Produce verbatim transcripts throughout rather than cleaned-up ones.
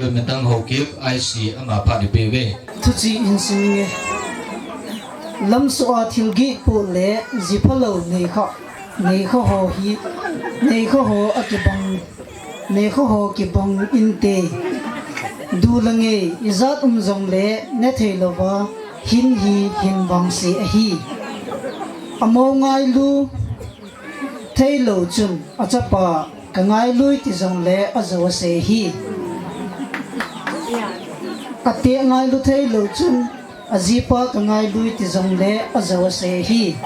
Mitang Haokip, I C ama phat ipi ve. Thuchi in siminge. Lamsua thilgih pu le jiphalou neikha, neikha ho hi, neikha ho akibang, neikha ho kibang inte. Du le ngei, ijat um jongle, nethei louva, hin hi, hin vangse ahi. Amo ngailu, theilou chun, achapa, kangailui ti jongle, ajou ase hi. Ate ngailu theilou chun, ajipa kangailui ti jongle, ajou ase hi.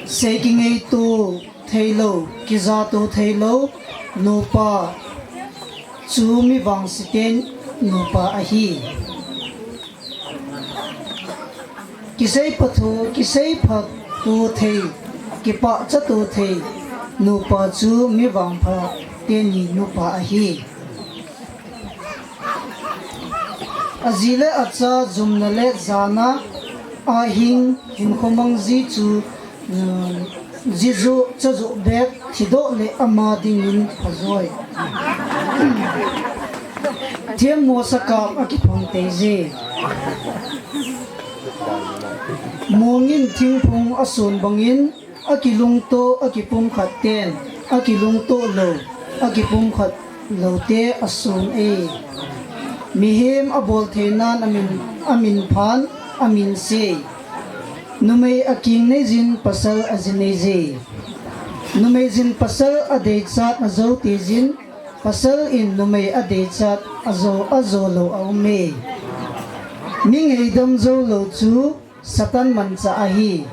Sei kingeitu theilou, kijatu theilou, nupa chu mi vangse ten nupa ahi. Kisei phathu, kisei phatu thei, kipahchatu thei, nupa chu mi vangpha teni nupa ahi. Aji le acha jumna le jana, ahing hinkho mang ji chu, um, jiju chajuh bek thidoh le ama dingin phajoi. Themmo sakap akiphong teije. Mongin thingphung asun bangin, akilungto, akipumkhat ten, akilungto lou, akipumkhat loute asun e. Mihem abol theinan amin, amin phan, amin se. Numei aking neijin pasal aji neije. Numei jin pasal adeichat ajou teijin, pasal in numei adeichat ajou, ajou lou aum e. Mi ngeidam jou lou chu, Satan manchah ahi.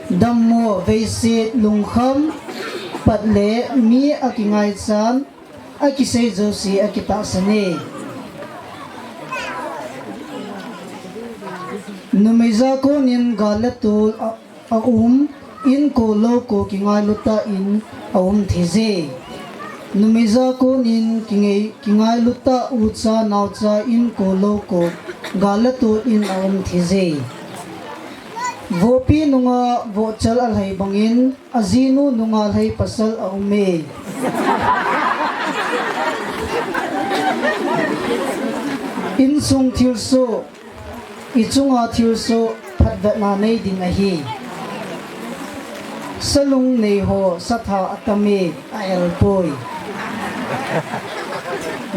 Dammo, veiset, lungkham, pat le mi akingaichan, akisei jouse akitahsan e. Numei jakonin gal le tol a, aum, inko louko kingailu tah in aum theije. Numei jakonin kingei, kingailu tah ucha naocha inko louko gal le tol in aum theije. Vohpi nunga vohchal alhai bangin ajinu nunga lhai pasal aum e. Insung thilsoh, ichunga thilsoh phatvetna nei ding ahi. Salung neiho satha atam e, a-el poi.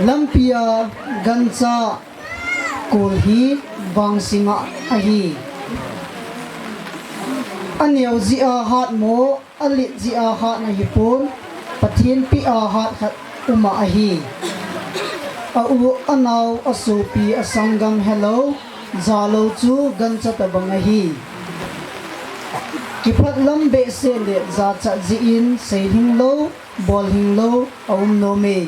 Lampia gancha kol hi vangse ngah ahi. Aneo jeh a hatmo, alet jeh a hat ahipon, Pathen peh a hat khat uma ahi. A-u, anao, asopi, asanggam helou, jalou chu gancha tobang ahi. Kiphat lam behseh le jachat jeh in seilhing lou, bolhing lou aum nom e.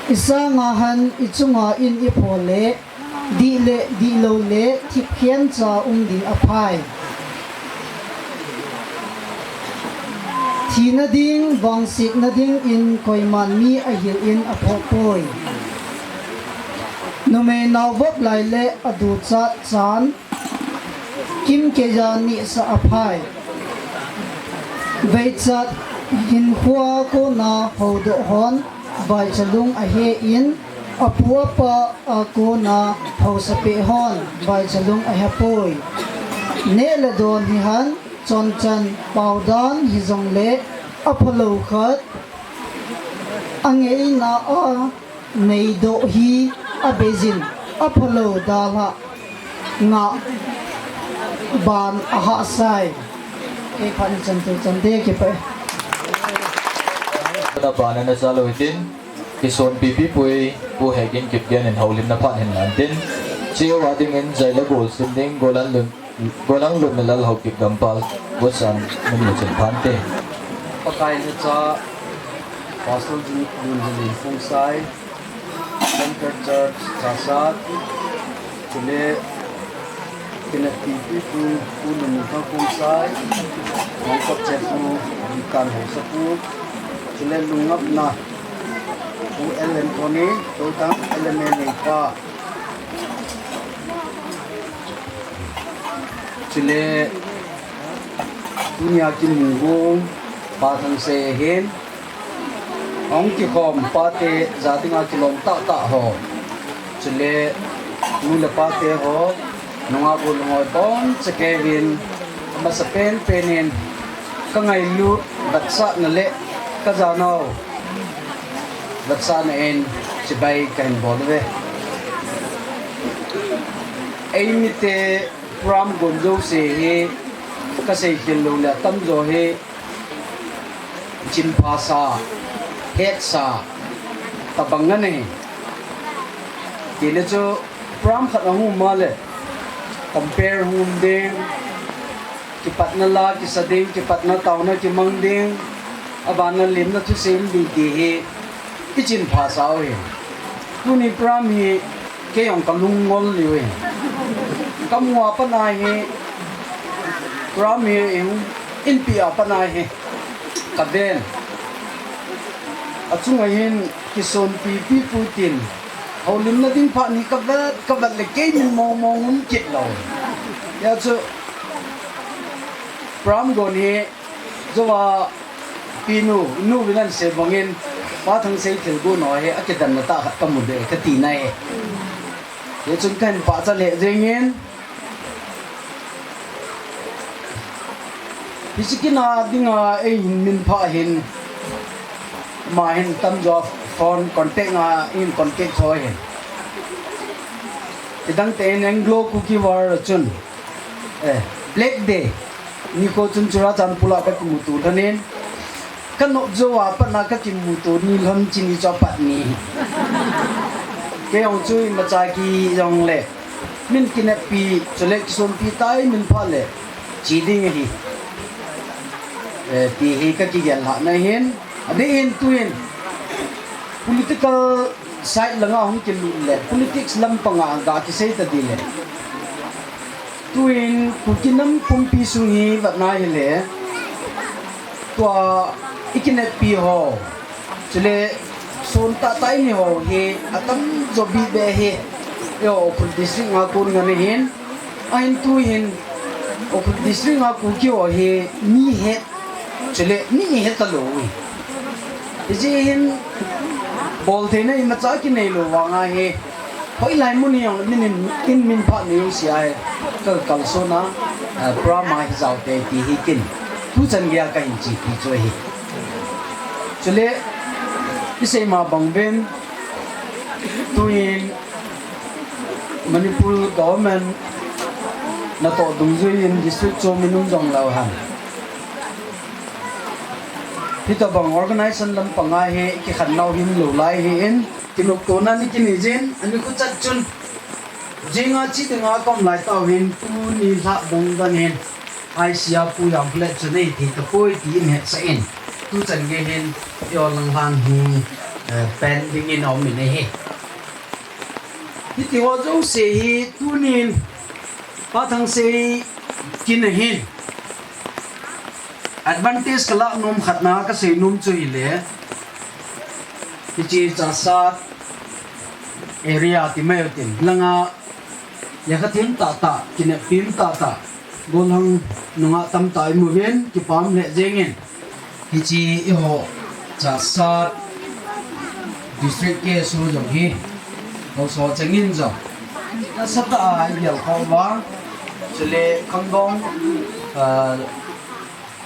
Isanga han ichunga in ipho le, dih le dihlou le thipkhencha um ding aphai. Thina ding, vangsetna dingin koiman mi ahil in aphoh poi. Numei naovop lai le aduchat chan, kimkeiya nehsah aphai. Veichat hinkhoa kona houdoh hon vaichalung ahe in, apu apa a kona haosapeh hon vaichalung ahepoi. Neh le don hihen, chonchan paodan hijongle aphalou khat, angeina a neidoh hi abeijin, aphalou dalhah ngah ban ahahsai. Kei phat nichan tu chante kipah e. Tuna bana nachalou hitin, kisonpipi pui, Pu Hegin Kipgen in houlimna phat hin lan tin, chehouva dingin jaila golsim ding, Golan Lun Golang Lun Nalal Haokip Gampal, Gosan, min muchin phante. Pakai nacha, Pastor Jun, Jun Jun Phungsai, Center Church, Chasat, chule, Kinapi Pipu, Pu Lun Nalal Phungsai, Mangkot Chepu, Dikan Hausapu, chule, Lungapna, Pu L N Tony, Totang L M A Neipa, Chule, tunia kimu gong, Pa Thangsei ahin, Ahung kikhom pate, ja dinga kilom tahtah ho, chule nu le pate ho, nungah golhang ho, boncha keiyin, amasa penpen in kangailut vetsahna le kajanau vetsahna in chibai kahin bol uve. Eimite program gon jouse hi kasei khel lou le atamjo hi chinphasa, hetsa tobang ana hi. Tile chu program khat ahung um le compare hung um ding, kipatna la kisa ding, kipatna taona kimang ding, abana lemna thusei um ding ti hi ichinphasa u hi. Tuni program hi keijong kalung ngol liu hi. Kamu a pat a hi program hi eihung inpi a pat a hi kaven. Achunga hin kisonpi pi pu tin, houlimna ding phat hi kavet kavet le kei min mong mong um kit lou. Hijeh chun program gon hi jouva pinu, nu vin asei bangin, Pa Thangsei thilgon ho hi akidanna tah khat kamu de kati nai. Hichun kahin pachat lheh jengin, hiche kin a dinga eihin minphah hin, ama hin tamjo phone contact a eihin contact tho hin. Kidang tah in Anglo Kuki War chun, eh, Black Day nikho chun Churachandpur a kakimuto lhonin, kanop jouva pat a kakimuto ni lhon, chuni chu apat ni. Keijong chu imacha kijongle min kineppi chule kisonpi tah in minphah le che ding ahi, eh, ti hi kakigel lhahna ahin. Adeh in tuin political side langa hung kilut le politics lampanga ga kisei ta ding le, tuin Kuki nam pumpi sung hi vetna hile, tua ikineppi ho, chule son tahtah inei ho hi atamjo bibeh hi eiho Ukhrul District a kon ngen ahin. Ahin tuhin Ukhrul District a Kuki ho hi mi het chule mi het talou hi. Hijeh hin boltheina imacha kinei lou vanga hi, hoilai mun hijongle min in, in minphah nei u seh ahi, kakalsona, eh, program a hijao te ti hi kin tuchan geiya kahin chepi chu ahi. Chule isei ma bang uvin, tuin Manipur government natoh dungjuiyin district chom in um jongleu hen, hitobang organization lampanga hi kikhenna hi umlou lai ahin, kinoptona ni kinei jin, ani khuchat chun jinga che dinga kaum lai tah uhin, tuni lhah bang dan hin I C R Pu Jangphalet chun eithei tapoi tin hetsah in, tuchan gei hin eiho langlhan hi, eh, pen dingin aum in ahi. Hitiho jouse hi tunin Pa Thangsei kin ahin, advantage kalah nom khatna kasei nom chu hile, hiche Chassad area ti mai u tin, langa lekha them tahtah, kineppi um tahtah, golhang nungah tamtah imu uvin, kipa um lheh jengin. Hiche eiho Chassad District K S O jong hi, haosa chengin jong nasatah a igel khom uva, chule khangdong, ah,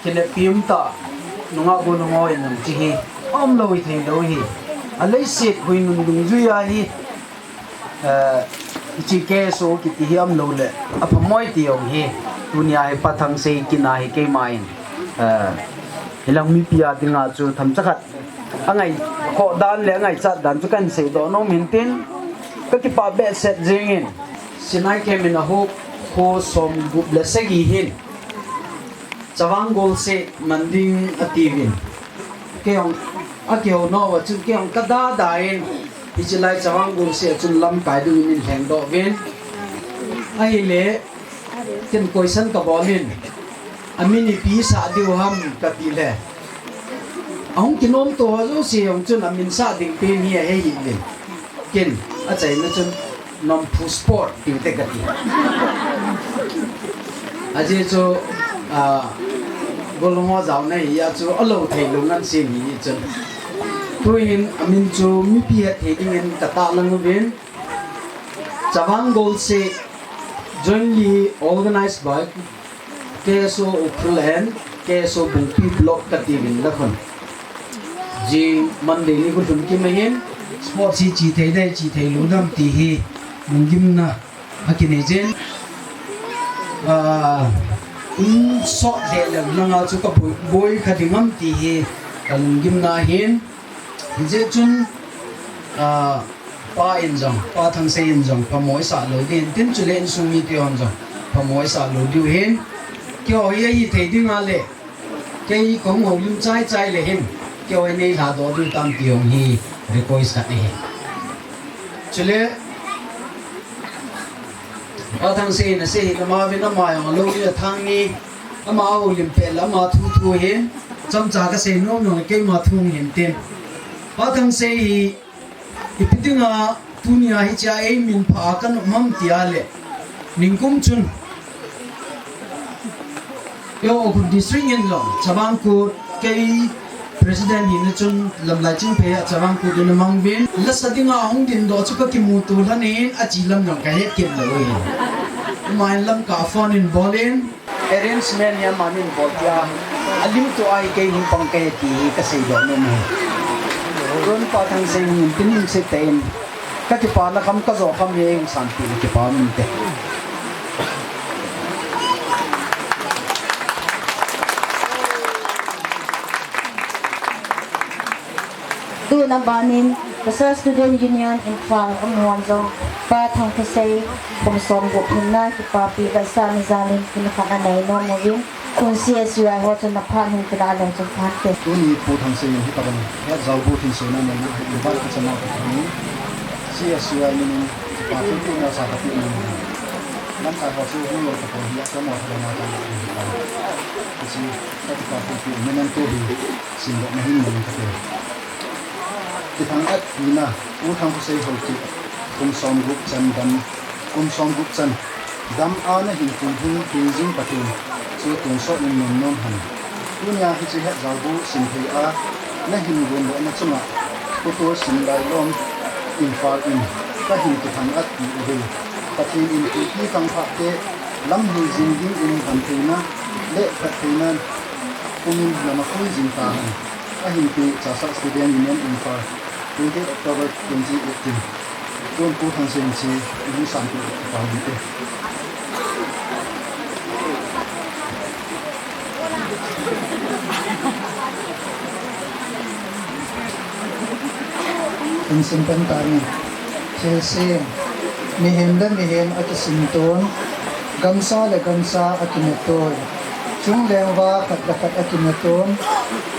kineppi um tah nungah golhang ho in jong hiche hi aumlou hithei lou ahi. Aleiset huinun dungjuia hi, eh, hiche K S O kiti hi aumlou le aphamoi ti jong hi, tunia hi Pa Thangsei kin a hi keiman, eh, hilang mipi a dinga chu themcha khat angaikhoh dan le angaichat dan chu kahin seidoh nom in tin, kakipah behseh jengin, Sinai Camp in ahup kho somgup le sagi hin Chavang Golseh man ding atiuvin, keijong akihou nauva chun keijong kada da in, hiche lai Chavang Golseh a chun lamkai dingin eilhengdoh uvin. Ahile, ken question kabol in, amin ipi sah diu ham katile, ahung kinomto ho jouse jong chun amin sah ding pen hi ahe hih uvin. Ken achaina chun Namphu Sport tiu te kati. Ajeh chu, ah, golhang ho jaona hi a chu alou theilou ngan sem hi chun, Tuhin amin chu mipi hetthei dingin katahlang uvin. Chavang Golseh, jointly organized by K S O Ukhrul and K S O Bungpi Block katiuvin lakhun. Jing Monday nikho lhun kim ahin, sports hi chithei dei, chithei lou dam ti hi lunggimna akinei jin. Ah, insot lheh lou langa chu kaboi, boi kha ding ham ti hi kalunggimna ahin. Hijeh chun, ah, Pa in jong, Pa Thangsei in jong, phamo isah lou ding, tin chule insung mite hon jong, phamo isah lou diu ahin. Keiho hi ahithei ding ahile, kei kahung houlim chaichai le hin, keiho hi neilhadoh diu tam ti jong hi request khat ahi. Chule, Pa Thangsei in asei hi, ama vin ama jong alou ni athang ni, ama houlim pet le ama thu thu ahin, chomcha kasei nom nom le keima thu hung hin tin. Pa Thangsei hi, ipi dinga tunia hichea eiminphah a kanop ham tia le, ningkum chun, Yo, Ukhrul District in jong, Chavang Kut, kei President hina chun Lamlai Chingphei a Chavang Kut in amang uvin. Lasa dinga hung dingdoh chu kakimuto lhonin, achi lam jong kahet kit lou ahi. Amahin Lamka a phone in bol in, arrangement hi amamin bol tia, alim toh ahi kei hung pang kahi ti hi kaseidoh nom ahi. Tun Pa Thangsei hung in tin hung sei tah in, kakipana kham kajo kham hi hung sanpeh in kipa um inte. Tuna banin, Pasal Student Union Imphal amun jong, Pa Thangphasei, kum som gup lhunna kipapi vetsahna jalin, kum khat anei nom uvin, tun C S U I ho chun naphat hung kila lou chun phante. Tuni Pu Thangsei in hitabang hetjao bu thinsoina neina hi invite kachan nau kati hi, C S U I minin, kipa thu tuna sa kati minin. Lamkai ho chu hung lou tapon hi, a promote lou na ta. Hiche, ka kipa thu pi, memento hi, simdoh na hin ngai kati. Kithang-at pina, Pu Thangphasei Haokip, kum som gup chan dam, kum som gup chan dam a nahin tung hung hing jing Pathen chu tonsot in nom nom hen. Tunia hiche hetjao bu simthei a nahin gondohna chunga, Pu Tolsim Lailom Imphal in kahin kithang-at pi uve. Pathen in Kuki khangthah te lam hei jing dingin damtheina le phattheina pumin nama pui jing tahen. Ahinpi Chassad Student Union Imphal, twenty October twenty eighteen. Tun Pu Thangsei in chu ihin sanpeh kipah inte. Insim pen tani. Thilsem, mihem le mihem akisimton, gamsa le gamsa akinetoi, chunglengva khat le khat akineton,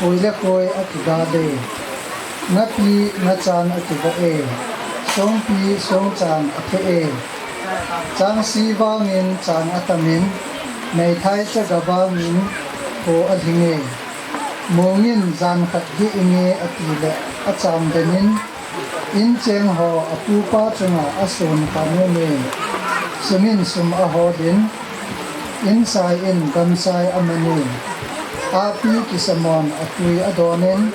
koi le koi akigale, ngapi ngachan akivah e, songpi songchan athe e, changsi vangin chang atamin, meithai chaga vangin kho alhing e, mongin jan khat geh inge atile acham denin, incheng ho apupa chunga ason kha nome. Sumin sum aholin, insai in gamsai amane. Ahpi kisamon atui adonin,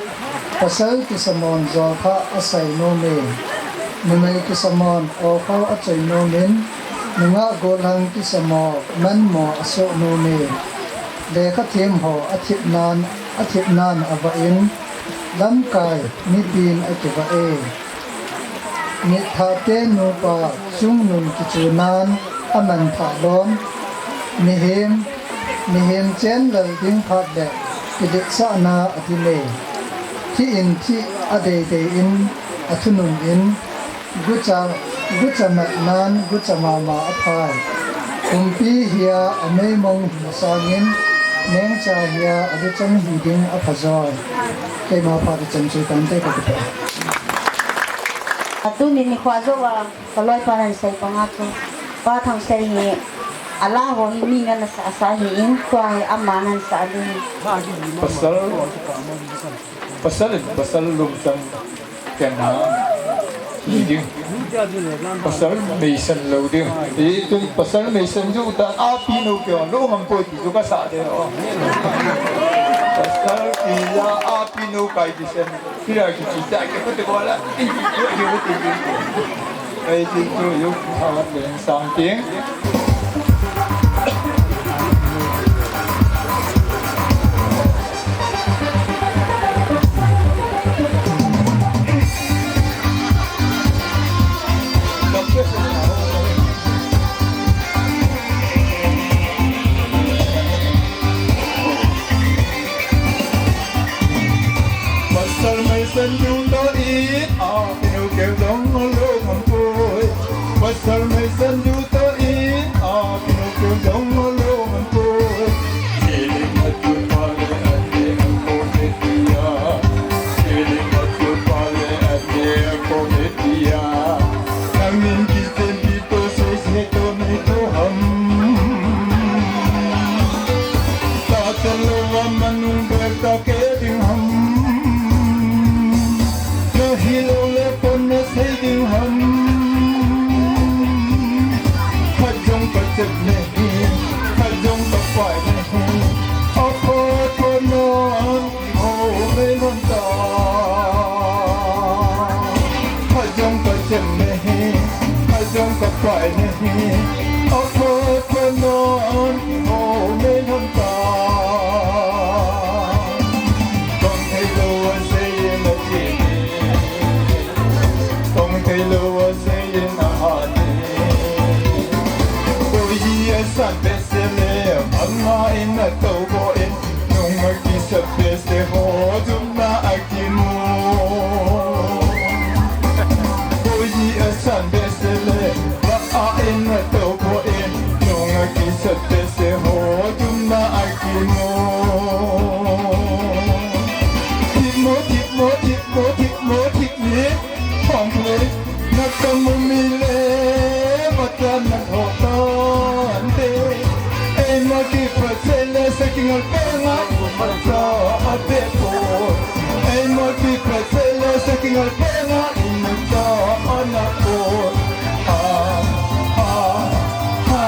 pasal kisamon jolthah asai nome. Numei kisamon okhao achoi nomin, nungah gollhang kisamo manmo asoh nome. Lekhathem ho athipnan, athipnan avah in, lamkai mipin akivah e. Mitthahte nupa chungnung kichunan amanthah lom. Mihem, mihem chenlal ding phat le kiletsahna adim e. Thi in thi adeidei in athunun in, gucha, gucha matnan gucha mama aphai. Kumpi hia ameimong hi sangin, mengcha hia aluchang hi ding aphajoi. Keima phat ichan chu tante kakipah. Tuni nikho jouva kaloipan asei banga chu, Pa Thangsei hi, ala ho hi mi ngen asah asah ahin, tua hi aman asah ding. Pasal, pasal in pasal lungchang kena hi ding. Pasal meisan lou ding. Itun pasal meisan jou ta, ahpi nou keo lou ngam poi ti chu kasah de o. Pasal Iya, api nu kai di sen. Kira ki kita ke pati ko la. Ki ko ti ki. Ai ti tu yu ha le sang ting. Pasal mai san du to in, a, kinu keu dong lo ngam poi. Pasal mai san du to in, a, kinu keu dong lo ngam poi. Feeling a tu pale ane a ko me tia. Feeling a tu pale ane a ko me tia. Nangin kiten kito se se to ni to ham. Tata lo wa manung berta ke ding ham. Nahi lo le pon na sei ding ham. Pajong pajak nahi, pajong papai nahi. Apo to no. Ho me non ta. Hajong ka chem nahi, hajong ka pai nahi. Apo ko non, ho me non ta. Kong thei lo a sei in a chi ni. Kong thei lo a sei in a ha ni. Koi hi a san be se le, ama in a to ko in. Nung a kisap behseh ho jumna a kimu. Koi hi a san behseh le, ba a in a to ko in. Nung a kisap behseh ho jumna a kimu. Thip mo, thip mo, thip mo, thip mo, thip ni. Hong le, na ka mu mi le, ba ta na ho ta de. Ei, ma ki pa se le se ki ngal pe nga, ma sa a pe po. Ei, ma ki pa se le se ki ngal pe nga, ma sa a na po. Ha, ha, ha.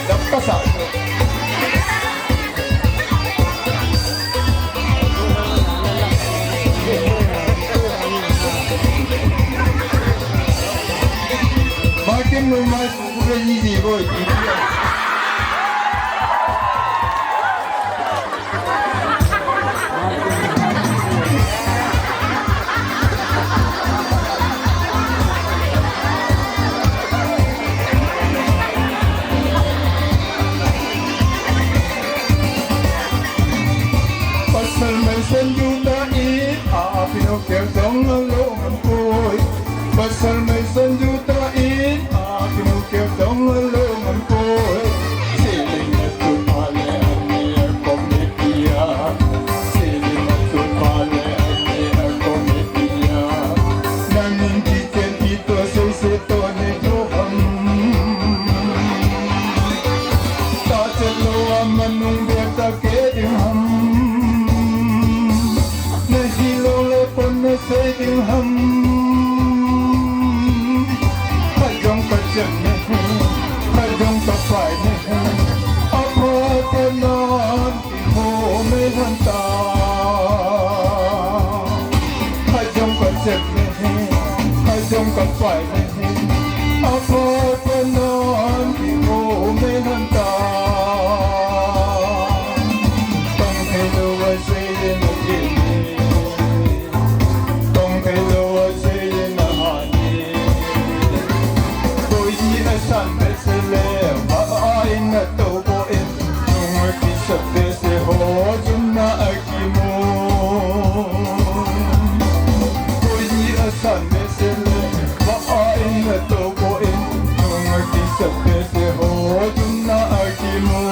Dam kasa. Makin mo mas, mo easy boy. Pasal mai san du ta in, a, a, Pinocchio dong a lo ngam poi. Pasal mai san du ta in, a, a, Pinocchio dong a lo ngam poi. Siling a tu pa le a ni a kom ni pia. Siling a tu pa le a ni a kom ni pia. Nangin ki Ken kito sei se to ni to ham. Ta se lo a manung be ta ke ding ham. Na hi lo le pon na sei ding ham. Ka jong ka jem ne, ka jong ka pai ne. A pa pa non. Ho me lhon ta. Hajong ka chet ne, hajong ka pai ne. Apo ko non ki ho me lhon ta. Tong thei lo a sei na ki ni. Tong thei lo a sei na ha ni. Koi hi a san be se le, a a in a to bo in. Nung a kisap behseh ho jumna a kimu. Koi hi a san behseh le, ba a in a to bo in. Nung a kisap behseh ho jumna a kimu.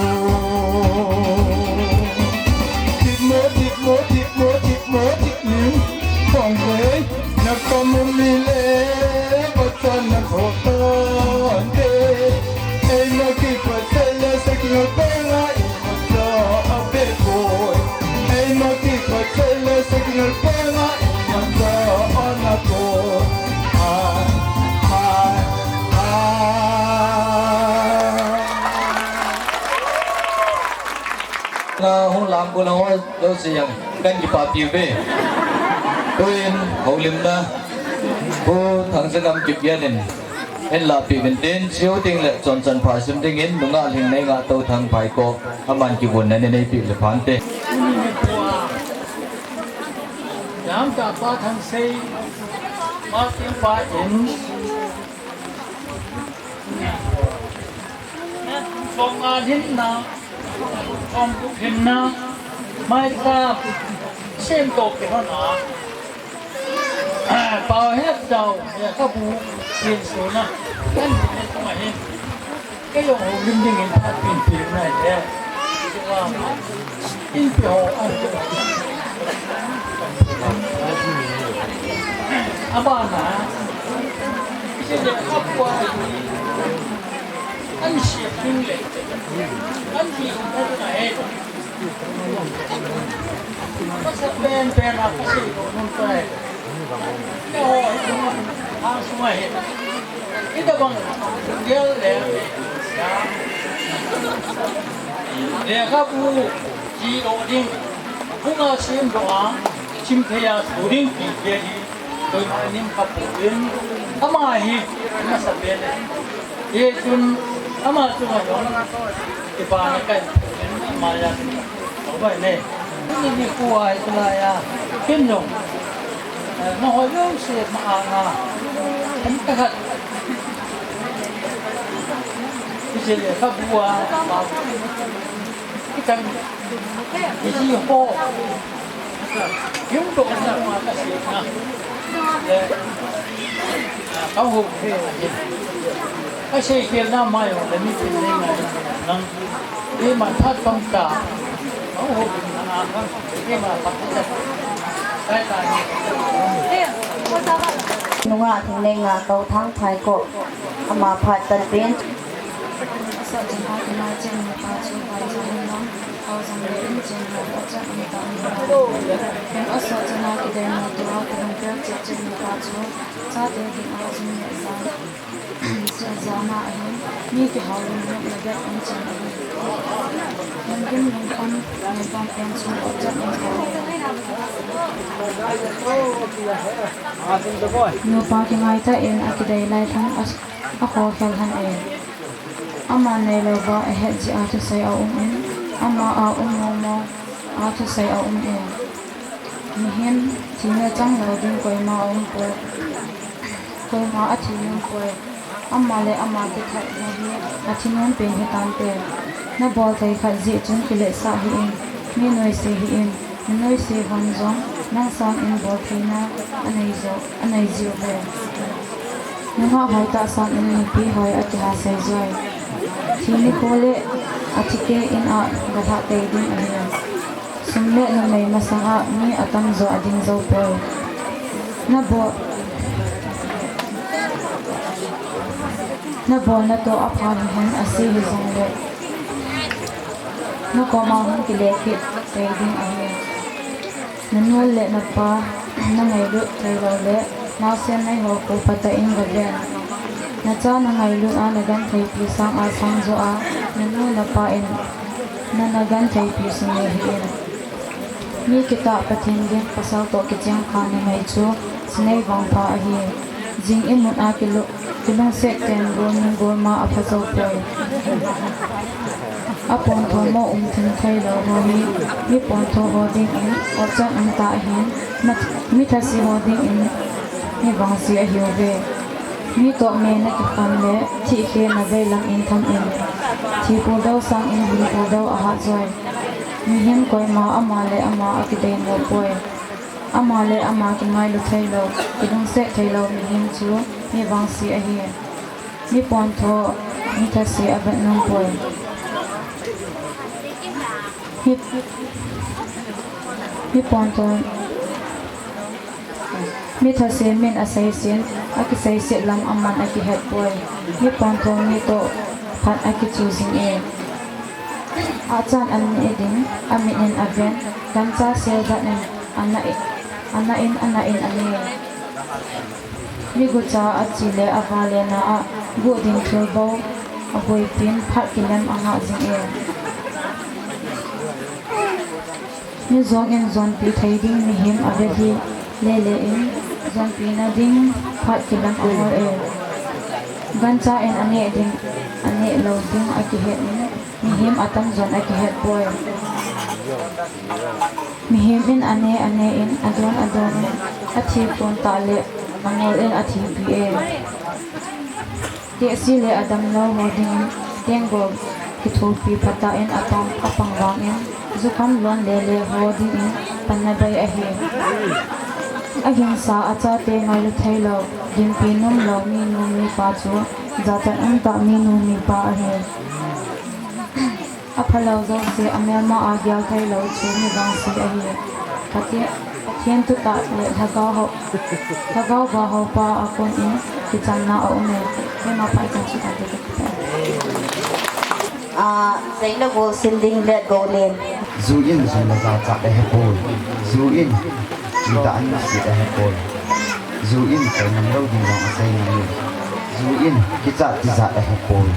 Thip mo, thip mo, thip mo, thip mo, thip ni. Kong hei. Na ka mu mi le, ba chan na tho ta de. Ei, na ki pa se le, se ki Hung lam ko lang ho lo si yang kan kipapi ve. Tuin houlimna Pu Thangsangam Kipgen in hin lapi vintin, chiu ding le chonchan pha sim dingin nungah Lhingneinga Touthang Phaikop aman kivonna nei neipi le phante. Lamka Pa Thangsei, Pa Tipa in, Song a hinna, song ku hinna, mai ta, sem to ke na. Pau het dau, ya ka bu, yin su na, kan ne tu ma hin. Ke yong ho lim ding in phat pin pin na ye. In pi ho an. Abana. Ise le ka bu a. An siam ding le, an ti um thei na he. Ka sa pen pen a ka sei lo nun ta he. Ka ho hi hang sung a he. Ita bang gel le, ya. Lekhabu ji lo ding. Hung a sim lo a, sim thei a su ding ti ke hi. Koima nim kha pu in, ama hi, ama sa pen. Ye chun, ama chunga jong, kipana kai, ama ya, tau bai ne. Ni ni ku ai tu la ya, kin jong. Eh, ma ho jong se ma a nga. Kan ka khat. Ki se le ka bu a, ma. Ki kan, ki ji ho. Yung to na ma ka se na. Eh, Ka ho, ka sei kel na mai ho, le mi tin nei ngai nang. Ei man phat tong ta. Ka ho, na a ka. Ei man phat ta. Kai ta ni. Nungah Lhingneinga Touthang Phaikop. Ama phat tan tin. Asa chana kina chen na pa chu pai jong in lang, pau jong le in chen na pa chan in ta ni na. Ken asa chana kidei na tua kidang pel chet chen na pa chu, chate ding a jing le jam, jam a ahin, mi kihou lum lum na dep in chen ahi. Lungkim lungkham, lungkham pen chu pa chan in ta ni na. Nupa kingai tah in akidei lai than a, akhoh khel han e. Ama neilou va ahet jeh a thusei aum in, ama a um mong mong a thusei aum e. Mihem thina chang lou ding koima aum poi. Koima athi nom poi. Ama le ama kithat ho hi athi nom pen hi tante. Na bol thei khat jeh chun kiletsah hih in, mi noise hih in, na noise hon jong nang sangin bol theina anei jo, anei jiu ve. Nungah hoi tah sangin nupi hoi akiha sei joi. Thi nikho le athi keh in a galhah tei ding ahi. Sum le numei masang a mi atam jo ading jou poi. Na bol, na bolna toh apha hihen ase hijong le. Na koma hung kile kit tei ding ahi. Na nu le na pa na ngailut thei lou le, naosen neiho kho phatah in gaven. Na cha na ngailut a na gentheipi sang a sang jo a, na nu na pa in na na gentheipi sung e hih in. Mi kitah Pathen gel pasal toh kicheng kha numei chu sinei vangpha ahi. Jing imut a kilu-, kilungset ten golmi golma apha jou poi. Apontho mo um thim thei lou ho hi, mi pontho ho dingin otchan um ta ahin, mi thase ho dingin mi vangse ahiuve. Mi toh me na kikham le, thihkhe na veilam in tham in. Thi puldo sangin hing puldo ahat joi. Mihem koima ama le ama akidei nom poi. Ama le ama kingailu thei lou, kilungset thei lou mihem chu mi vangse ahi. Mi pontho, mi thase avet nom poi. Mi, mi pontho, mi thase min asei sin, akiseiset lam aman akihet poi. Mi pontho mi toh phat akichu jing e. Achan an ne ding, amit in aven, gancha sel dan in, ana i, ana in, ana in ane. Mi gucha achi le avale na a, guh ding thil bou, abuipin phat kilem angah jing e. Mijong in jonpi thei ding mihem ave hi lele in, jonpi na ding phat kilang angol e. Gancha in aneh ding, aneh lou ding akihet in, mihem atam jon akihet poi. Mihem in ane ane in, adon adon in, athi pon tah le angol in athipi e. Tehse le adam lou ho dingin, tenggol kithopi phatah in apang, apang vangin, jukham lon lele ho dingin, panna bei ahi. Ahingsa achate ngailu thei lou, dinpi nom lou minu mipa chu, jachat umtah minu mipa ahi. Aphalou jouse, amelma a gel thei lou chu mi vangse ahi. Pathen, Pathen thutah le lhagao ho, lhagao va ho pa a kon in kichanna a um e. Keima phaicham chu tate ka kipah. A, seina gol sim ding Letgoulen. Ju in jun le jachat ahepoi. Ju in kidang in nasit ahepoi. Ju in kainam lou ding jong asei ngai. Ju in kichat tijat ahepoi.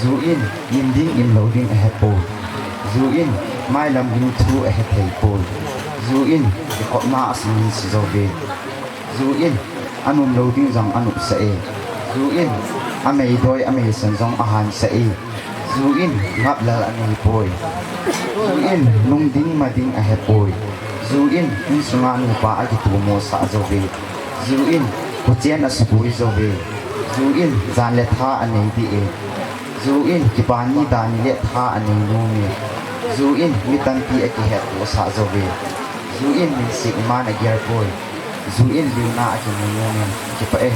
Ju in im ding im lou ding ahepoi. Ju in mailam ding thu ahethei poi. Ju in kikhopna asumil si jouve. Ju in anom lou ding jong anopsah e. Ju in ameidoi ameisan jong ahansah e. Ju in ngaplel anei poi. Ju in lungding mading ahepoi. Ju in insunga nupa akitomo sah jouve. Ju in khuchen asuboi jouve. Ju in jan le tha anei dih e. Ju in kipani dani le tha anei nom e. Ju in mi tampi akihetto sah jouve. Ju in minsih iman agel poi. Ju in limna akimu nom e. Kipah e.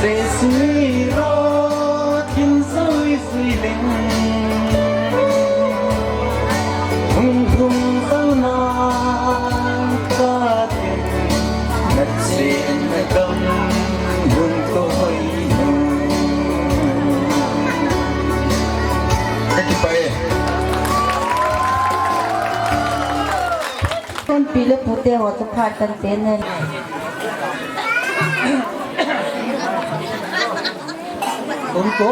Jesu ni lo thin zui zui leng, hung thum zo na ka tin, na chin na kam hung ko hoi nu. Ka kipah e. Kon pi le pu te ho chu phat kan te ne. Kon ko,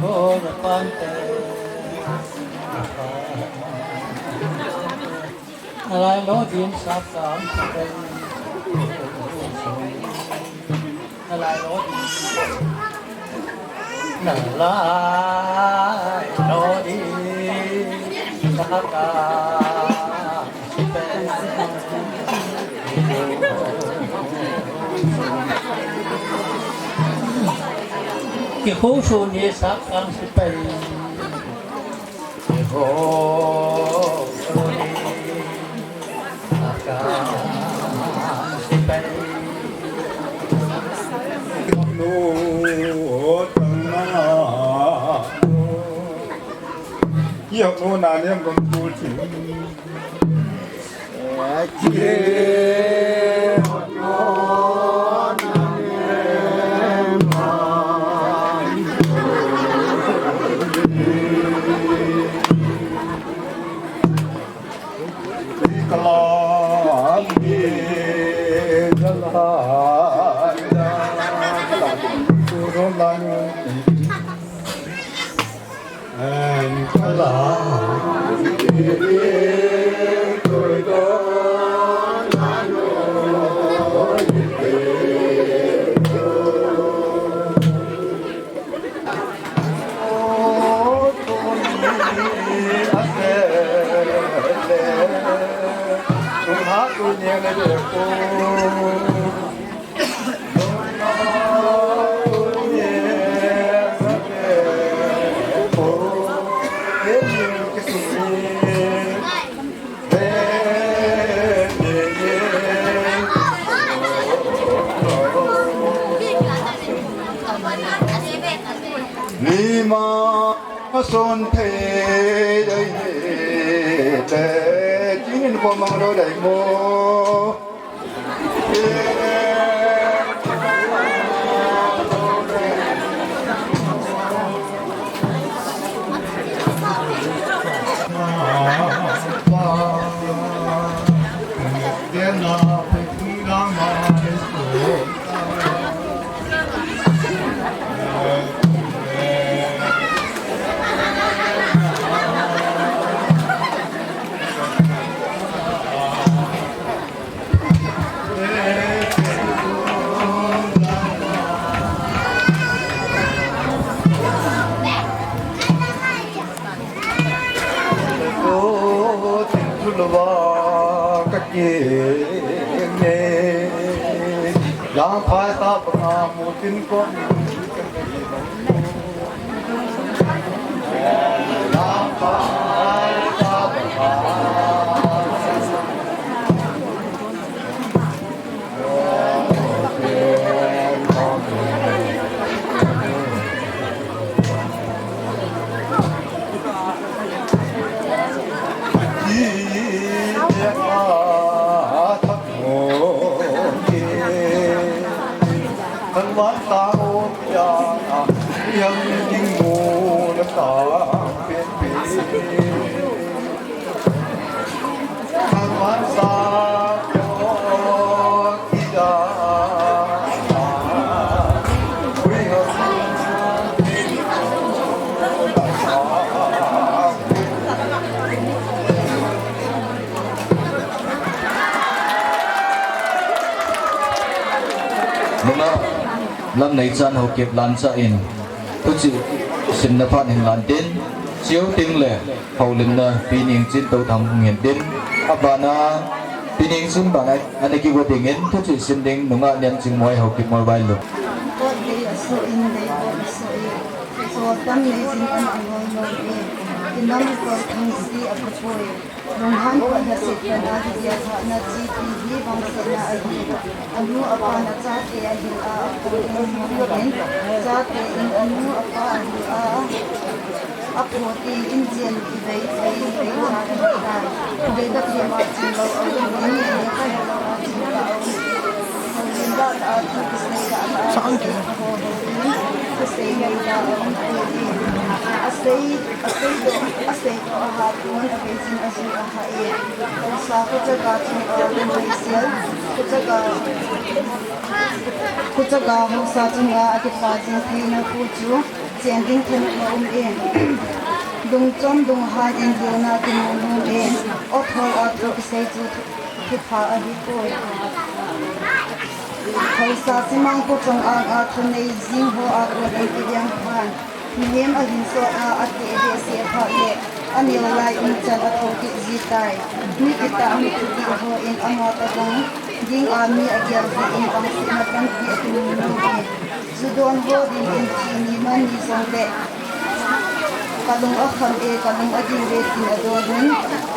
ko na pan te. Alai lo din sa kam sa kai. Alai lo din. Alai lo din sa kam sa kai. Kihou sou ni sa kam sa kai. Nima son thei dai he te, tinin ko mang ro dai mo. Nunga Lamneichan Haokip Lancha in thuchih simna phat hin lan tin, cheu teng le houlimna Pi Nengchin Touthang hung hin tin, abana Pi Nengchin bana ana kigo dingin thuchih sim ding nungah Niamchingmoi Haokip Mobile lo. Nam kol thangsi a pha poi. Lunghan phat na set pan a hi dia thahna chi ti hi vangsetna ahi. Anu apan achate ahil a, apho in, chate in anu apa ahil a, apho ti in jen kivei vei vei cha ahi tai. Vei ka thema chin lo a um in, vei ka helo a chin lo a um. Houin dah a thu kisei dah a, asei ho houin kisei ngei dah a um poi. Asei, asei toh, asei toh a ha pon, a vei jin a jui a ha e. Haosa khuchaga chunga lunghei sel, khuchaga, khuchaga haosa chunga a kipa jing theina khu chu chen ding thanop a um e. Lungchom lunghan in hilna kimu nom e. Awthol a thu kisei chu thu, thupha ahi poi. Haosa chimang khuchang anga thunei jing ho a kon in kiveng phan. Mihem ahin sot a, ateh behseh phat le, aneo lai umchan athou kit ji tai. Mi kitah, mi thukit ho in ama tabang dinga mi agel jeh in vangsetna tampi akimu nom e. Ju don ho dingin thi ni man ni jongle, ka lung akham e, ka lung adih ve tin adon un.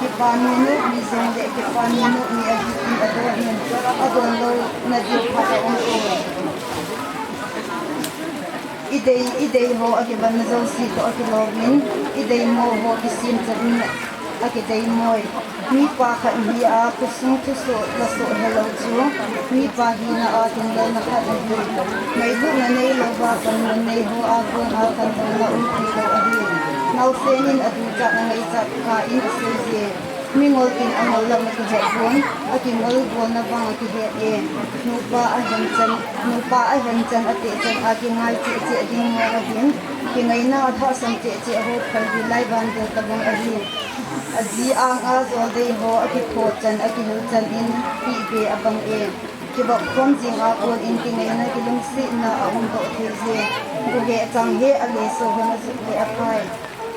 Kipa mi nop ni jongle, kipa mi nop ni ahi tin adon un. Adon louna diu phat aum e. I dei, i dei ho akivanna jouse toh akilouvin, i deimo ho kisemchan in akideimoi. Mipa khat hia khosung thusoh lasoh helou chu mipa hina a tinglouna khat ahi. Ngailutna neilouva panmun nei ho a kona panlouna um theilou ahi. Naosen in aduchatna ngaichat kah in asei je. Mingol in angol lam akihet pon, akingol bolna vang akihet e. Nupa ahenchan, nupa ahenchan atehchan a kingai cheh cheh ding mong ahin, kingaina alhahsam cheh cheh ho phalbi lai van deu tabang ahi. Aji anga joldei ho akipho chan, akihil chan in pihbe abang e. Kibop khom jing a kon in kingaina kilungsetna aumdoh thei je. Buheh chang he aleso hon ajut le aphai.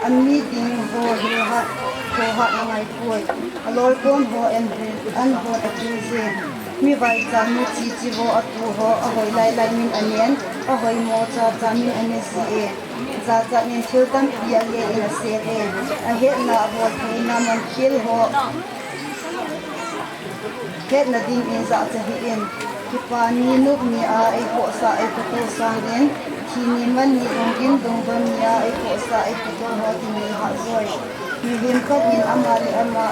Ami ding ho hilhat, khohat angai poi. Alolpon ho en, an ho athil je. Mi vaicha, mi chichi ho, atu ho, ahoi lai lai min anen, ahoimo cha cha min ane ji e. Jachat in thil tampi ale in asel e. Ahetna abol theina mankhel ho hetna dingin jachat hih in. Kipa ni nop ni a eikhohsah eikhoto sangin, thi ni man ni lunggim lungdon ni a eikhohsah eikhoto ho kinei hah joi. Mihem khat in ama le ama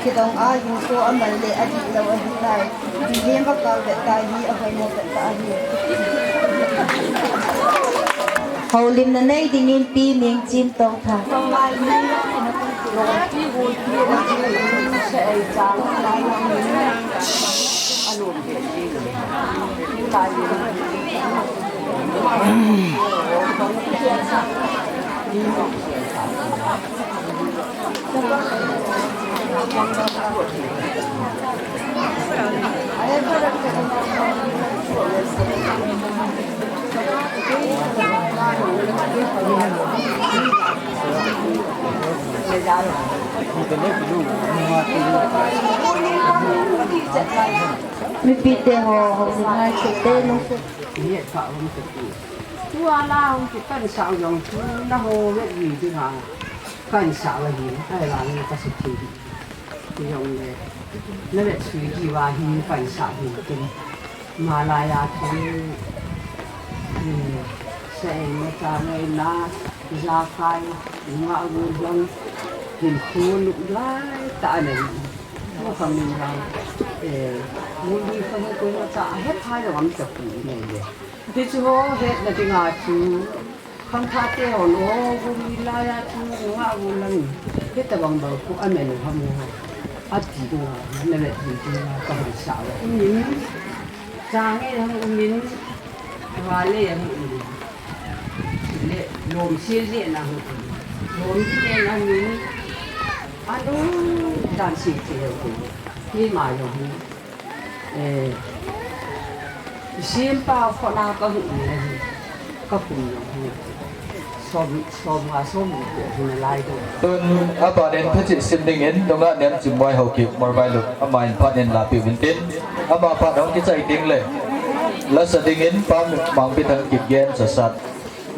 kidong a hinkho aman le adihlou ahitai. Mihem akal vet ta hi ahoimo vet ta ahi. Houlimna nei dingin Pi Nengchim Tongtha. Mipite ho, ho, ngai se te no. Ni ka hung te. Tua la hung te kan sa jong tu na ho ve ni dinga. Kan sa la ni, ai la ni ka se te. Ti jong le. Na ve sui ki wa hi kan sa ni te. Malaya thu, eh, sa ei na ta ngai na, ja kai, nga gu lang, hin khu nu lai ta nei. Ko khang ni lang, eh, mu ni khang ko na ta, he phai lo am ta pu nei le. Ti chu ho, he na ti nga chu. Khangthah te hon o, gum ni lai a chu, nga gum lang. Hitabang bang khu amen u ham u. Ati u, na vet ni ti na ka hon sa u. Umin, chang e hang umin, vale hang umin. Le, lom sil le na hang umin. Lom le na hang umin. Anu, dan sil ti le u. Ni ma yo hu. Eh, Simpa khona ka hu ni ahi, ka kum ni ahi. Som, som nga som ni ko hu na lai do. Tun, apa den phachi sim ding in, nunga nem chim wai ho ki, mor wai lo, ama in phat in la pi vin tin. Ama phat hong ki chai ding le. La sa ding in, pa mang pi thang ki gen sa sat.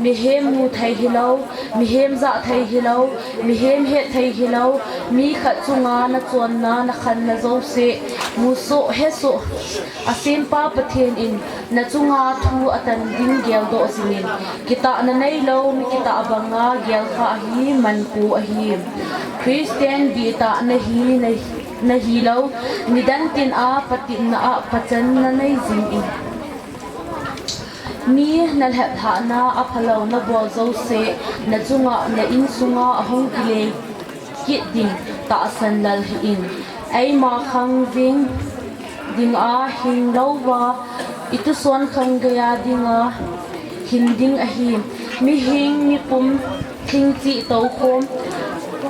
Mihem mu thei hilou, mihem jah thei hilou, mihem het thei hilou, mi khat chunga nachonna, nakhanna jouse, musoh, hesoh, asempa Pathen in nachunga thu atan ding geldoh jingin, kitahna neilou mi kitah banga gelkha ahi, manpu ahi. Christian dihtah nahi, nahi, nahilou, nidan tin a patepna a pachan nanei jingin. Mi nalhep lhahna aphalou nabol jouse, nachunga, na insunga ahung kile kit ding tahsan lal hih in. Eima khang ding, dinga hing louva, ituson khang geiya dinga hin ding ahi. Mihing, mipum, thingchih toukhom,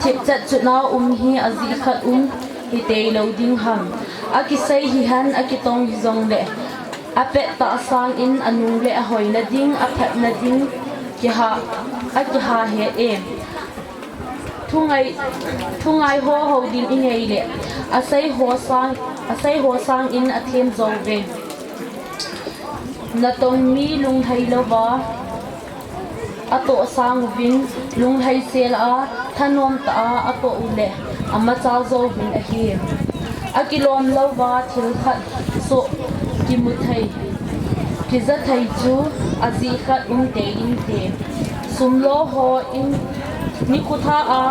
thipchat chutna um hi ajeh khat um hiteilou ding ham. Akisei hihen, akitong hijongle, apet tah sangin anung le ahoina ding, aphatna ding kiha, akiha het e. Thungai, thungai ho hou ding inei le, asei ho sang, asei ho sangin athem jou ve. Natong mi lunglhai louva atoh sang uvin, lunglhai sel a, thanom tah a atoh u le, amachal jou uvin ahi. Akilom louva thil khat soh kimu thei, kija thei chu ajeh khat um tei inte. Sum lo ho in nikho tha a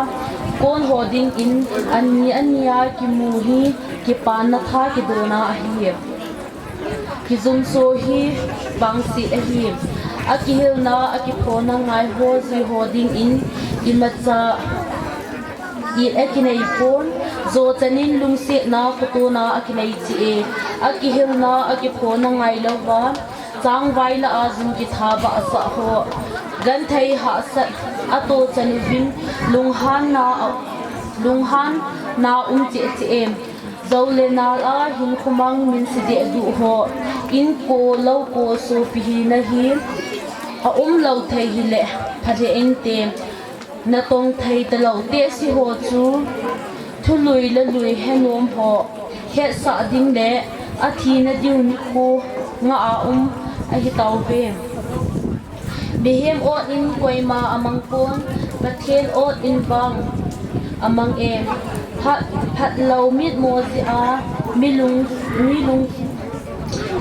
kon ho dingin ani ani a kimu hi kipana tha kidona ahi. Kijumso hi vangset ahi. Akihilna, akiphona ngai ho jui ho dingin imacha it akinei pon, jo chanin lungsetna, khotona akinei cheh e. Akihilna, akiphona ngai louva, changvai lah a jum kitha vahsah ho, genthei hahsat atoh chan uvin, lunghanna, lunghanna um cheh cheh e. Jou le nal a hinkho mang minse dehduh ho, inko, louko, sopi hina hi aumlou thei hile, phalheh inte. Natong thei talou tehse ho chu, thului le lui henom ho, hetsah ding le athina diu nikho ngah a um ahi tauve. Mihem ot in koima amang pon, Pathen ot in vang amang e. Phat, phatlou mitmo jeh a, mi lung, mi lung,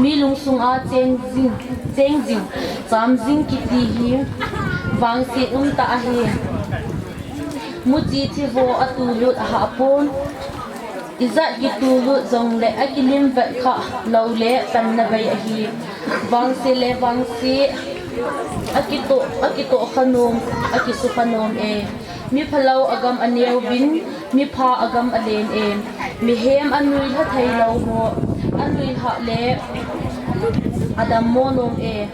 mi lungsung a cheng jing, cheng jing, cham jing kiti hi vangset umtah ahi. Muchi thivo atulut ahah pon, ijat kitulut jongle akilim vet kha lou le panna bei ahi. Vangse le vangse akitoh, akitoh kha nom, akisukha nom e. Miphalou agam aneo vin, mipha agam alen e. Mihem anuilha theilou ho, anuilhah le adammo nom e.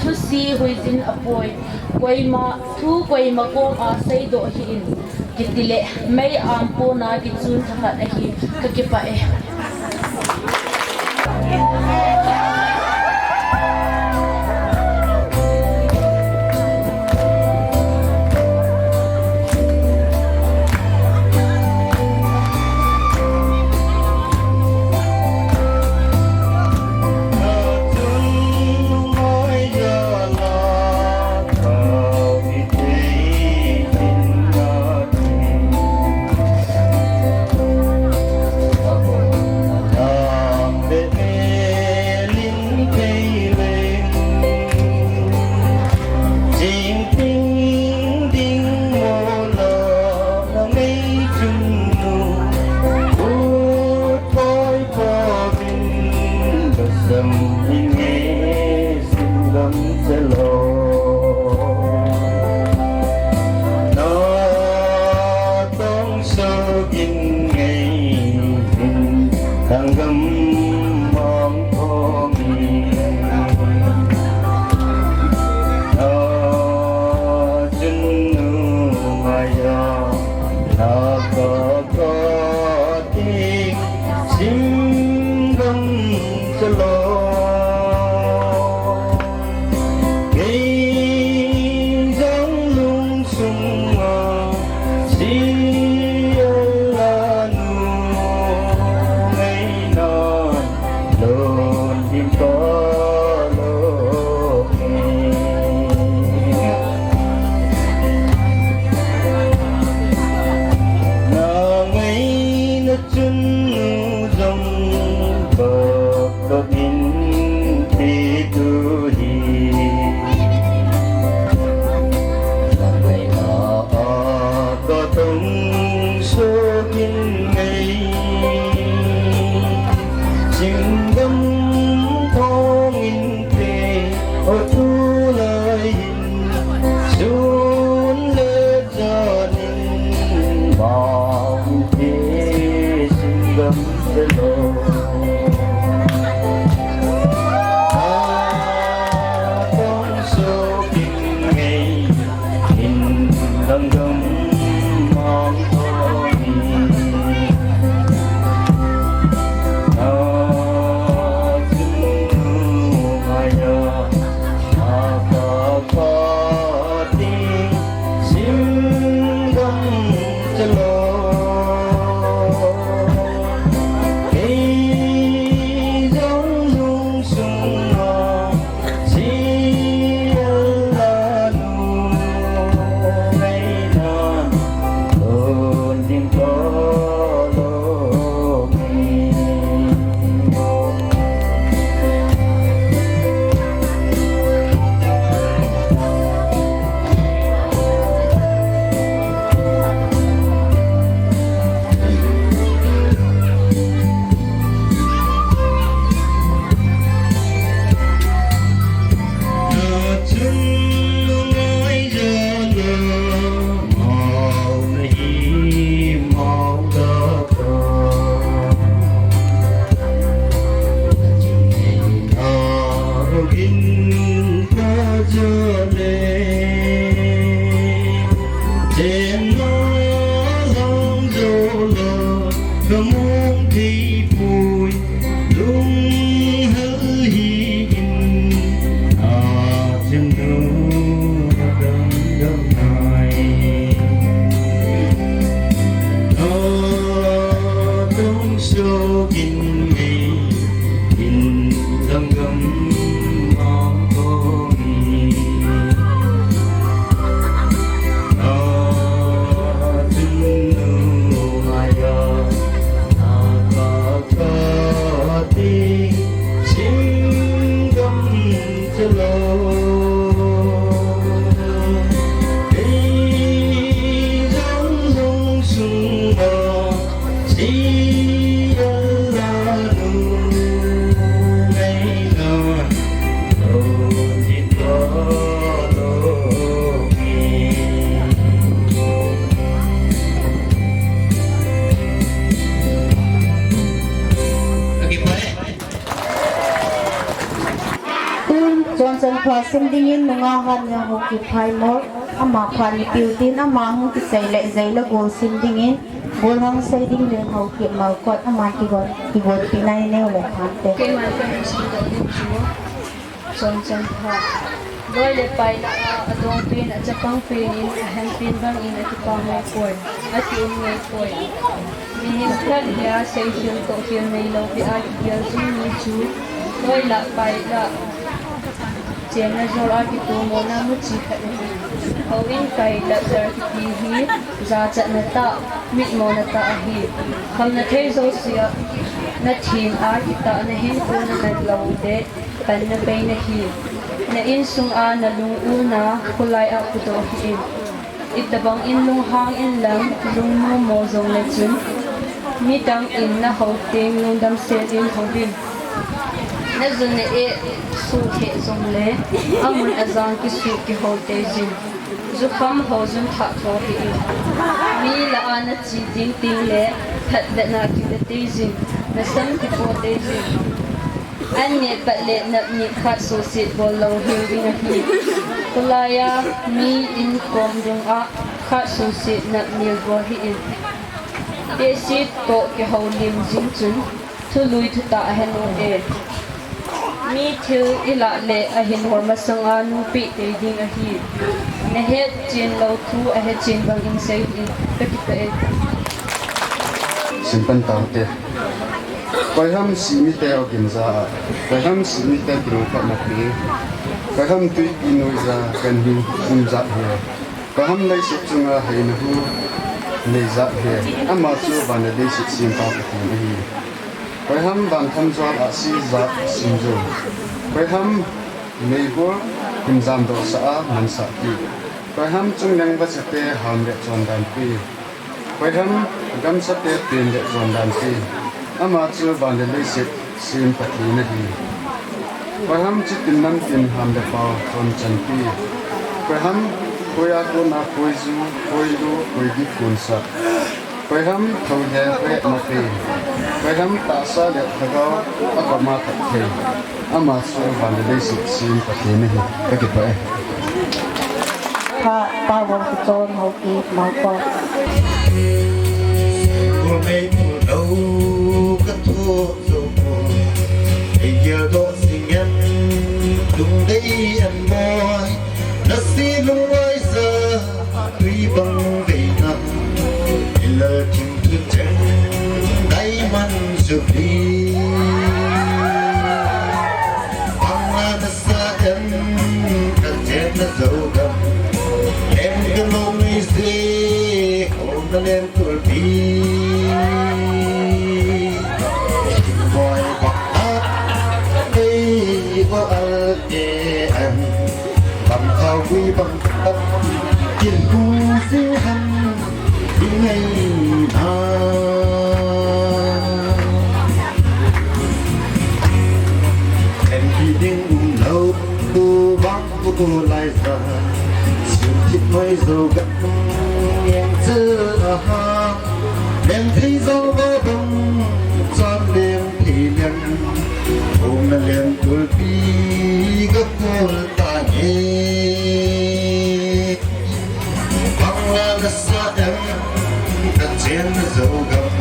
Thuse huijin apoi. Koima, thu koima koma seidoh hih in, kitile, mei ampona kichun thakhat ahi, kakipah e. Min ti tu hi. Langai na a ka tong so kin ngai. Singam thong in te o tu lai hin. Sun le Janin mong te singam te lo. A tong so kin ngei in dang dang mong to ni. A tun nu maya. Tun, Chonchon pha sim dingin nungah Hatniang Haokip Phaimol, ama pha ni piu tin, ama hung kisei le jei le gol sim dingin, gol hung sei ding le Haokip Malkot, ama kigol, kigolpi nai neu le thante. Keiman ka hung sim doh ding chu, Chonchon pha. Loi le pai lah a, adongpen, achapang pen in, ahenpen bang in, akipah ngai poi, akium ngai poi. Mihem khat hia seikhel tohkhel neilou peh a kigel jing mi chu loi lah pai lah chenna jol a kitomona muchi khat ahi. Houin kai lah jar kiti hi jachatna tah, mitmona tah ahi. Khamna thei jousea nathem a kitah nahinkho nanat lou le panna bei nahi. Na insung a nalung u na kholai a pudoh hih in. Itobang in lunghang inlang, lungmomo jongle chun, midang in nahou teng lungdam sel in houvin. Najun na eh suh lheh jongle, amun ajang kisuh kihou teijin. Jukham hou jun thah tho hih in. Mi lah a nache ding tengle, phatvet na kile teijin. Nasam kipo teijin. An neh pat le nap neh khat suhset bol lou hel ding ahi. Tulai a mi in kom dung a khat suhset nap nel bol hih in. Tehse toh kihoulim jing chun thului thutah ahe nom e. Mi thil ilah le ahin hol masang a nungpeh tei ding ahi. Nahet chen lou thu ahe chen bang in sei hih in, kakipah e. Simpan tau te. Koiham sihmite ogin ja a, koiham sihmite kilungkhatna pi, koiham tuipi noija ganhing um jat hi, koiham leiset chunga heina hu nei jat hi, ama chu van le leiset sempa Pathen ahi. Hoiham van thamjol a sijat simju. Hoiham meibol himjam dohsah a mansah pi. Hoiham chungneng vachate ham le chondan pi. Hoiham gamsate pen le chondan pi. Ama chu van le leiset sem Pathen ahi. Hoiham chitin namtin ham le pao chonchan pi. Hoiham khoia kona khoiju, khoilu, khoidi khonsah. Hoiham thouhe hoihetna pi. Hoiham tahsa le lhagao a koma that thei. Ama chu van le leiset sem Pathen ahi. Kakipah e. Pha, Pa Vongkichon Haokip, Mangkok. Kul mei pul dou ka thoh zo poi. Ei gel doh jing em, lungdei em boi. Na si lungwai sa, tui bang vei na. I lal thim thun cheng, diamond jubilee. Bang la na sa em, ka chen na zo gam. Em ka lo mei se, ho na len tulpi. Boy bang a, ei, o al ke em. Bang khao gui bang tap, kin hu si han, i ngai na. Em ki ding um lo, u bang u lai sa. Sim thip mai zo gam, yang chil a ha. Lem thei zo ba bang, cham lem thei lem. Hung na lem tulpi ka kul ta nge. Bang la na sa em, ka chen na zo gam.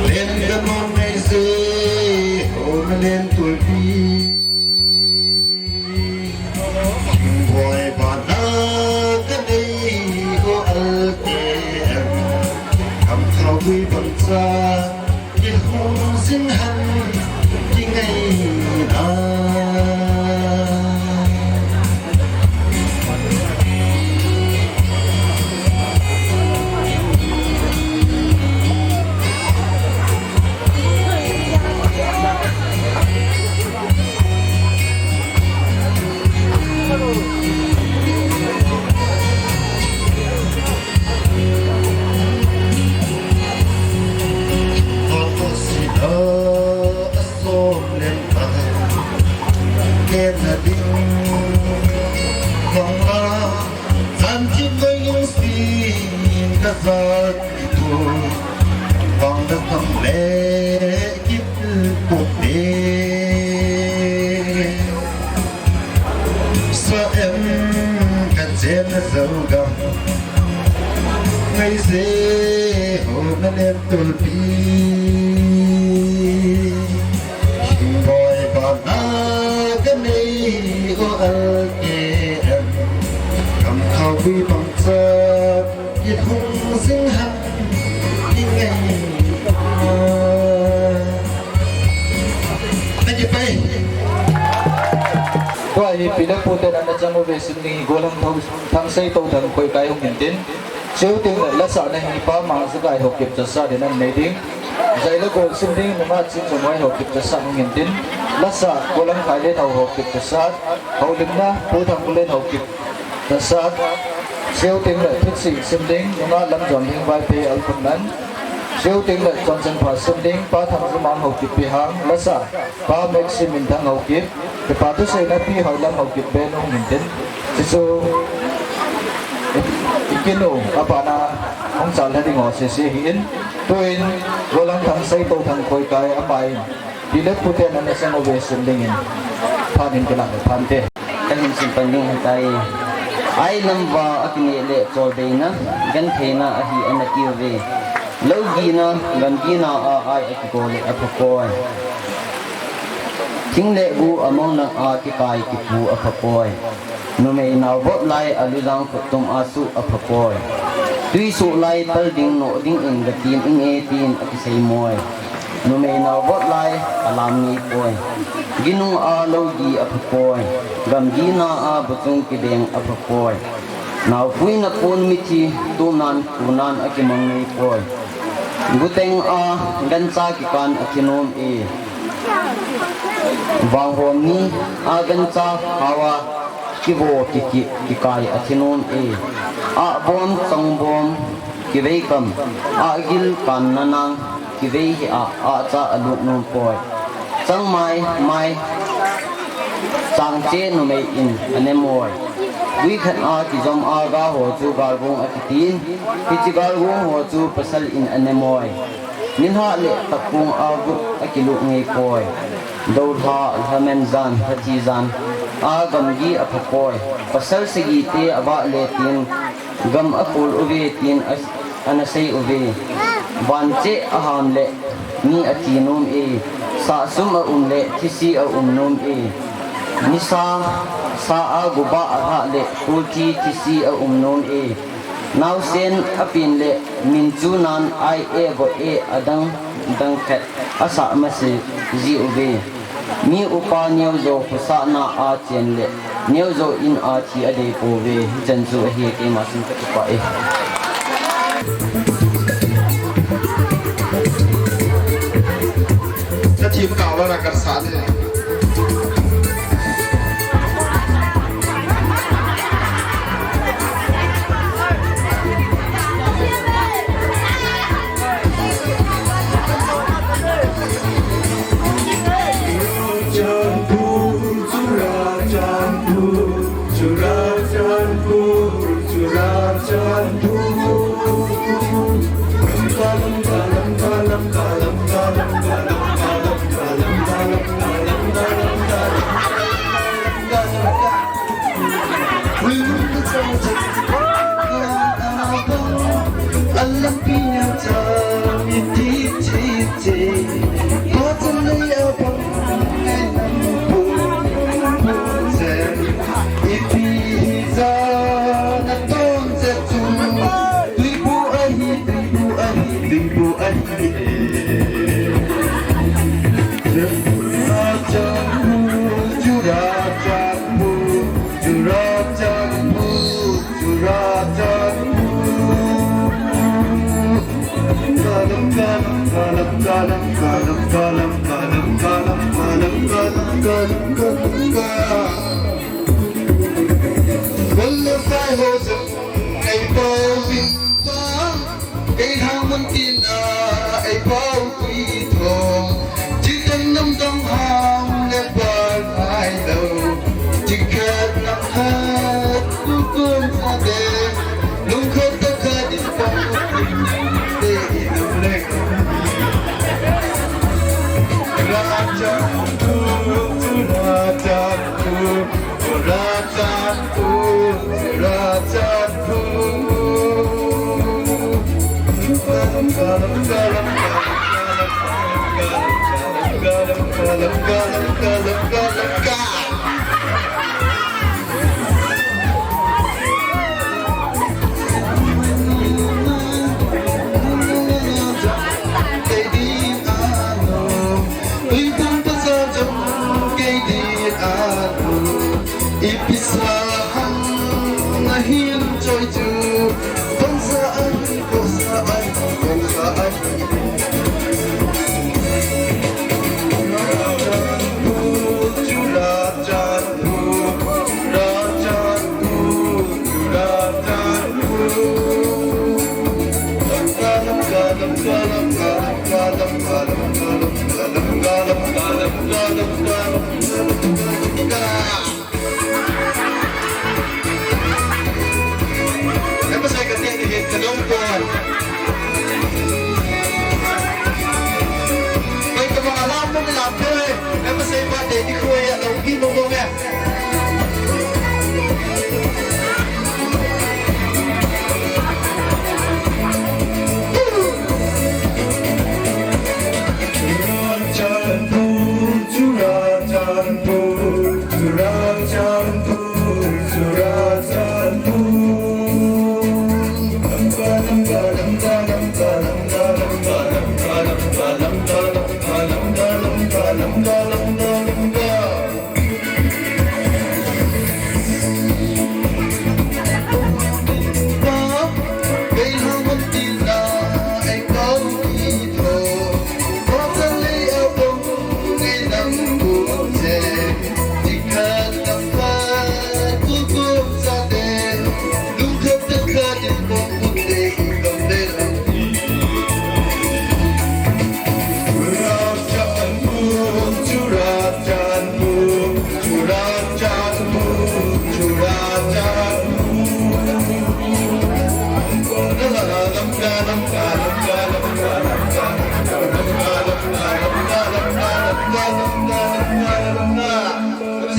Lem ka non nei se, hung na lem tulpi. Boy bana ka nei ko al ke em. Kam thau gui bang cha, ki hung sing han, ki ngai na. Bang da tam le kit puk te. Sa em ka chen na zo gam. Ngai se ho na lem tulpi. Hing boy bana ka nei o al ke em. Kam khau gui bang cha. Ki hung sing han, ki ngai. Thank you, pai. Tua hi pi le pu ten ana chang uve sim ding hi Golhang Thang, Thangsei Touthang Khoikai hung hin tin. Cheu ting le lasa na hi Pa Mangzakai Haokip Chassad in ana nei ding. Zai le gol sim ding nunga Chinchonghoi Haokip Chassad hung hin tin. Lasa Golhang Khaile Thao Haokip Chassad. Houlimna Pu Thangkhulen Haokip Chassad, Siau Ting le Thutsi sim ding, nunga Lamjon Hing Vaiphei Alphunnan. Siau Ting le Chonchangpha sim ding, Pa Thangzumang Haokip Pihang, lasa, Pa Maxi Minthang Haokip, kipa thuseina Pi Hoilam Haokip Benu Mintin. Sisu, i, i kinu, abana, hung chal le ding o sisi hi in. Tuin, Golhang Thangsei Touthang Khoikai amai. Pi le pu ten ana sang uve sim dingin. Phan in kila le phan te. Ka hin sim pan ding ahitai. Ai lam va a kineh le cholbeina, gentheina ahi ana ti uve. Lou gina, gam gina a ai a kigo le a pha poi. Thing le gu a mong lang a kikai kipu a pha poi. Numei nao vop lai a lujang khuttum a suh a pha poi. Tui suh lai tal ding noh ding in gatin ing e tin a kisei moi. Numei nao vop lai a lam ngei poi. Ginung a lou gi a pha poi. Gam gina a buchung kibeng a pha poi. Naopui na pon mithi tunan tunan a kimang ngei poi. Guteng a gancha kikan a thi nom e. Vanghom ni a gancha hawa kivo kiki kikai a thi nom e. A bom chang bom kivei kam a gil kan nanang kivei hi a a cha a lut nom poi. Changmai mai changche numei in a ne moi. Gui khat a kijom a ga ho chu galgung a kitin. Hichi galgung ho chu pasal in a ne moi. Nilha le takung a gut a kilu ngei poi. Dolha, lhamen jan, lhachi jan a gamgi a pha poi. Pasal sagi te a va le tin gam a kul uve tin a, a na sei uve. Van che a ham le ni a thi nom e. Sa sum a um le thisi a um nom e. Nisa sa a guba a lha le kulthi thisi a um nom e. Nausen a pin le min chu nan ai e vo e a dang dang khat a sa ma se ji uve. Mi upa neo zo khosahna a chen le neo zo in a thi a dei pove. Hichan chu ahi keima sin ka kipa e. Ka thim ka wara ka sa le.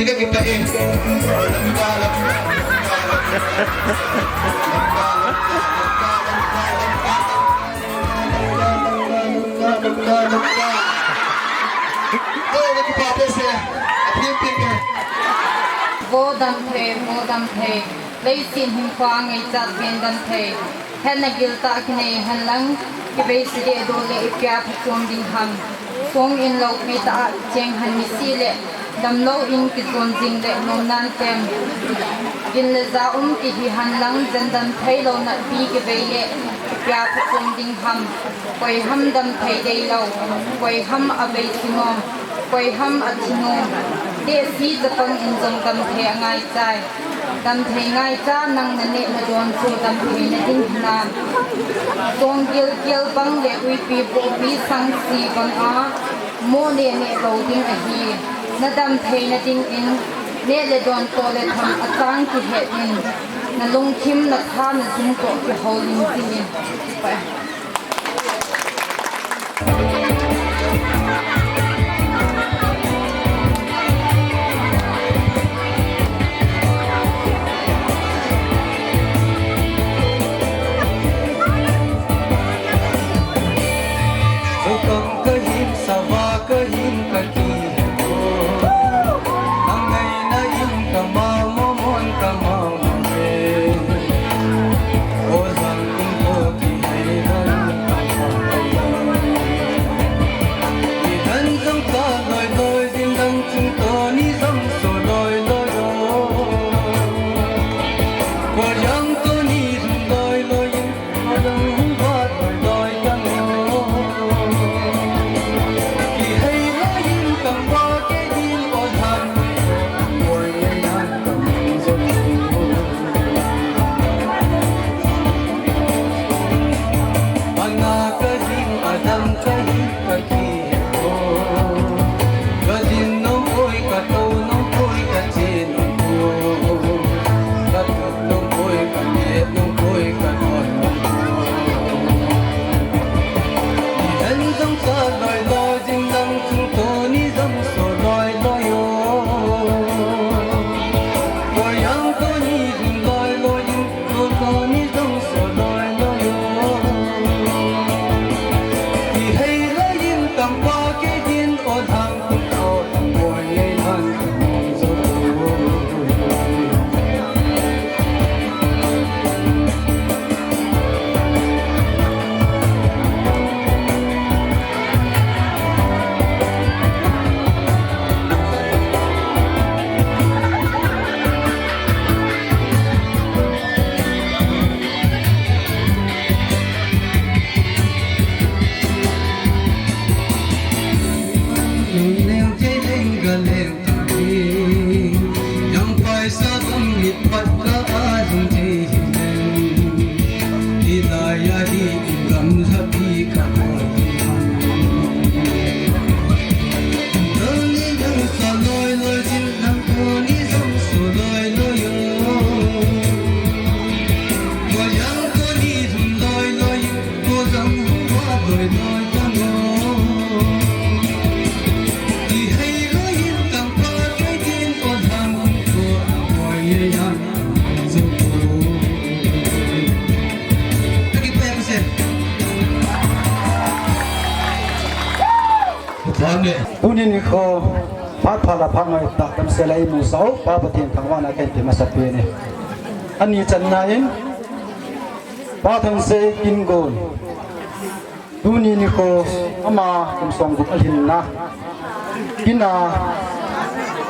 Ka kipah e. Vo dam thei, vo dam thei. Leiset hinkho a ngaichat pen dam thei. Hetna giltah kinei hen lang, kivei se dehduh le ipi a phatchom ding ham. Song in loupi tah a kicheng hen misi le damlou in kijon jing le nomnan tem. Gin le ja um kihi hen lang, jen dam thei lou natpi kivei le ipi a phatchom ding ham. Koi ham dam thei deilou, koi ham avei se nom, koi ham athi nom. Tehse chapang in jong dam thei angaichai. Dam thei ngaicha nang naneh nadon chu dam theina ding hinam. Song gilgil bang le uipi bohpi sangse banga mo neh neh lou ding ahi. Nadam theina dingin neh le don toh le tham achang kihet in, nalungthim natha najum toh kihoulim jing in. Sukam kahin, sava kahin, kati. Nang ngaina in kamau momon kamau mong e. O jang kum ko kihei loi in kamau. Ni dan jong ka loi loi, din dang chung to ni jong so loi loi o. Ko jang to ni jong loi loi in. Tuni nikho phat pha la pha ngai ta tam se lai mu sau pa Pathen thangvahna kahin pe masa peh e. Ani channa in Pa Thangsei Kingon. Tuni nikho ama kum som gup alhinna, kin a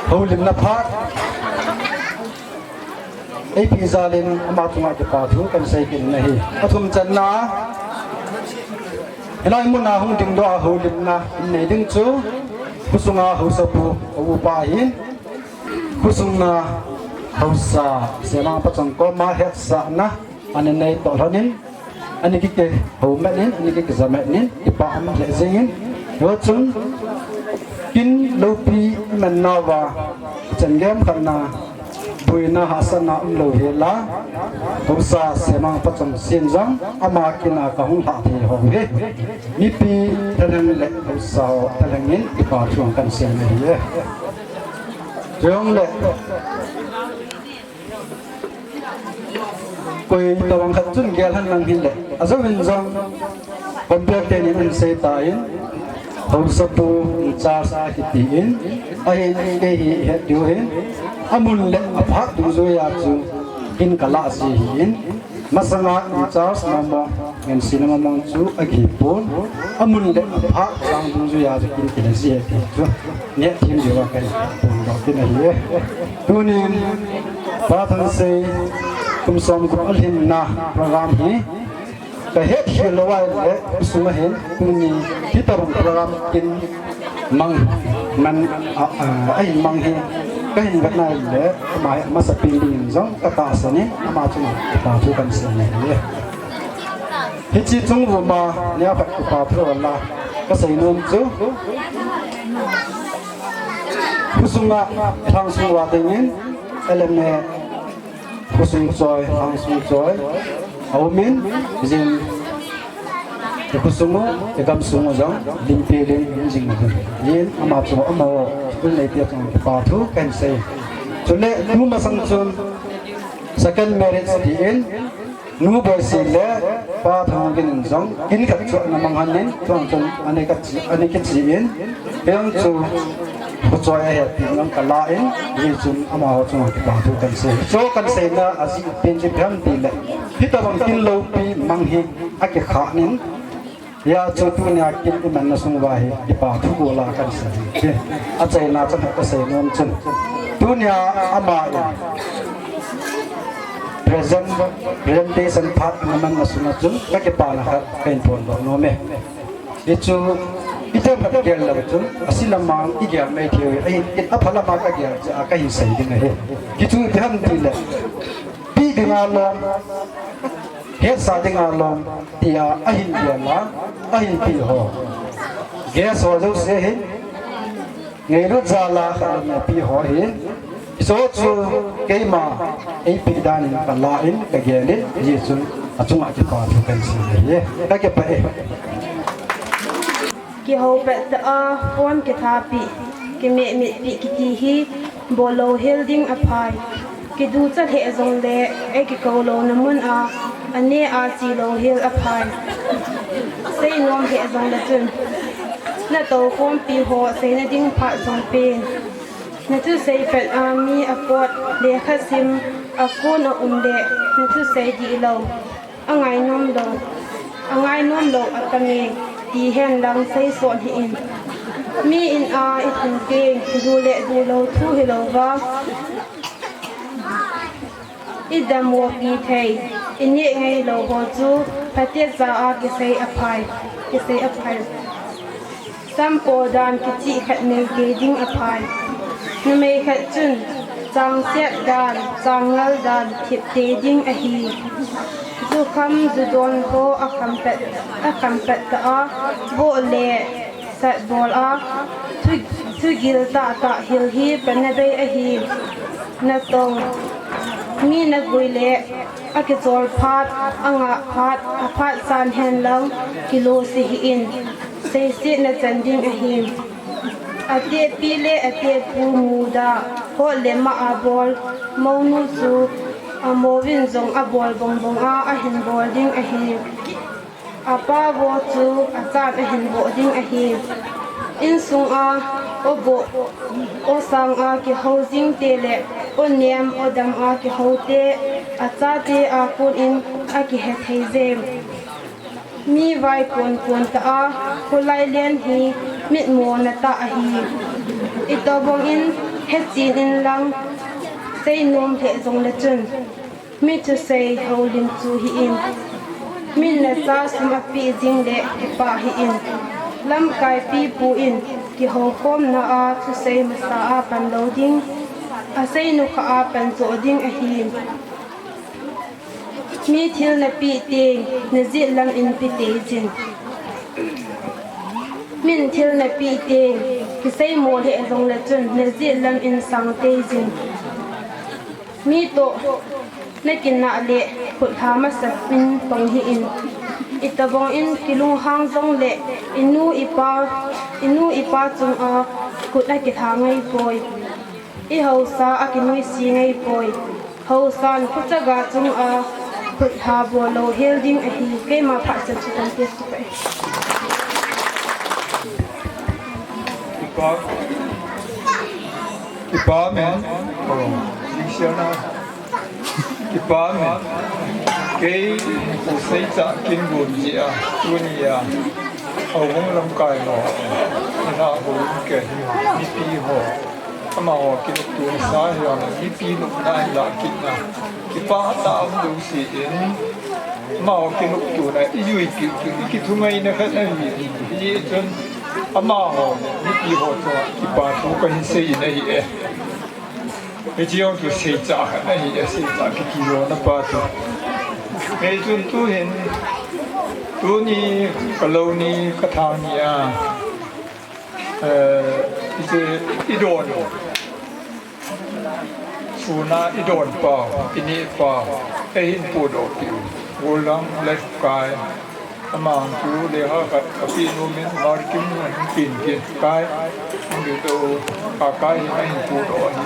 houlimna phat eipe jal in ama chunga kipa thu kahin sei kit in ahi. Athum channa, hilai mun a hung dingdoh a houlimna nei ding chu khosunga haosapu ka upa ahin, khosunga haosa Semang Pachong koma hetsahna ana nei toh lhon in, ana kikihou met in, ana kija met in, kipa um lheh jeng in. Hichun kin loupi iman nauva chan gei khat na boina hahsatna umlou hel a, haosa Semang Pachong sin jong ama kin a kahung lhah thei ho hi mipi thalheng le haosa ho thalheng in kipa thu kahin sei ahi e. Chujongle koi tobang khat chun gel hen lang hile, ajouvin jong compare tenin ahinsei tan, haosapu in-charge a kiti in, ahin kei hi het diu hin, amun le aphat dungjuiya chu kin kalah ji hin, masanga in-charge mama, ngensi mama chu akipon, amun le aphat lang dungjuiya chu kin kilah ji ahi ti chu neh them diuva kahin phongdoh kit ahi. Tunin Pa Thangsei kum somgup alhinna program hi kahet khel louva ahile, khosung ahin tuni hitobang program kin mang, man, a, a, ahin mang hi kahin vetna ahile, ama hi amasapen dingin jong katahsan in, ama chunga kipa thu kahin sei ahi. Hiche chung uva neokhat kipa thu la kasei nom chu, khosunga lhangsung uva dingin L M A khosung choi, lhangsung choi aumin, jin i khosung u, i gamsung u jong limpi lim in jing u hin, ama chu amaho school neite chunga kipa thu kahin sei. Chule tu masang chun second marriage tin Nu Boisi le Pa Thangin jong kin khat chu ana mang hon in, chuin chun ana kichi, ana kichi in, kei jong chu kho choi ahi tin jong kalah in, hichun amaho chunga kipa thu kahin sei. Chu kahin seina ajeh pen chu ipi ham itile, hitobang kin loupi mang hi akikhah in, Hijeh chun tunia kin imanna sung uva hi kipa thu bol a kahin sei ahi. Achaina chan kasei nom chun, tunia ama in present, presentation phat ana manna sunga chun kakipana khat kahin phongdoh nom e. Hichu itobang khat gel lou chun, ase lam'a igel mai thei u ahi, apha lam'a kagel cheh a kahin sei ding ahi. Hichu ipi ham itile, pe dinga lom, hetsah dinga lom, tia ahin gel a, ahin pe ho, guest ho jouse hin, ngailut jal a khat le ni ape ho hin, hiche chu keima eipe dan in kalah in kagel in, hijeh chun achunga kipa thu kahin sei ahi. Kakipah e. Kihou pet tah a, phone kithapi, kimetmetpi kiti hi bol louhel ding aphai. Kiducha lheh jongle, eikikou louna mun a, aneh a che louhel aphai. Seinom lheh jongle chun, natoukhompi ho seina ding phat jong pen. Nathusei pet a mi apot, lekha sim, akon a um le, nathusei dihlou, angainom lou, angainom lou atam e, tihen lang seisot hih in. Mi in a ilhun teng, du le dulou thu hilouva, idammo pi thei, ineh ngailou ho chu phatecha a kisei aphai, kisei aphai. Sampo dan kichih khat neitei ding aphai. Numei khat chun changset dan, changngal dan thiptei ding ahi. Jukham judon ho akham pet, akham pet tah a, voh le satbol a, thu, thugil tahtah hil hi panabei ahi. Natong, mi nagui le akichol phat, angah phat, aphat san hen lang, kilose hih in, seisetna chan ding ahi. Atehpi le atehpu muda, hot le mah a bol, mounu chu, amouvin jong abol bongbong a, ahin bol ding ahi. Apa vo chu achan ahin voh ding ahi. Insung a, o boh, o sang a kihou jing te le, o nem, o dam a kihou te, achate a kon in akihethei jem. Mi vai kon kon tah a, kholai len hi mitmo na tah ahi. Itobang in hechen in lang, seinom lheh jongle chun, mi thusei houlim chu hih in. Min nacha sum apeh jing le kipah hih in. Lamkai pipu in kihoukhomna a thusei masa a pan lou ding, asei nukhah a pan joh ding ahi. Mi thil napeh teng, najet lam in pe teijin. Min thil napeh teng, kiseimo lheh jongle chun, najet lam in sang teijin. Mi toh nakinah le khut lha masa in pang hih in. Itobang in kilunghang jongle inu ipa, inu ipa chunga khut akilha ngai poi. Ei haosa a kinuisat ngai poi. Haosan phuchaga chunga khut ha bol lou hel ding ahi. Keima phat chan chu kan ti sukai. Kipa, kipa men. Oh, ding siana. Kipa men. Kei u Seicha kin gon jia. Tunia. Houbung lamkai ho. Ina ho ke. Mipi ho. Amaho kinoptona sa hi a, mipi nopna in la kitna. Kipah tah a um lou si in, amaho kinoptona i jui kit kit, i kithungaina khat ahi. Hijeh chun amaho le mipi ho chunga kipa thu kahin sei in ahi e. Hiche jong chu seicha khat ahi e, seicha kiti lona pa chu. Hijeh chun tuhin, tuni ka lou ni ka thang ni a. Eh, hiche i don u. Suna i don pa, i neh pa, eihin podoh peh u. Golhang Lifekai. Amang chu lekha khat ka peh nom in, Markim in kin kin kai. Ang dito, kakai hin ahin podoh ahi.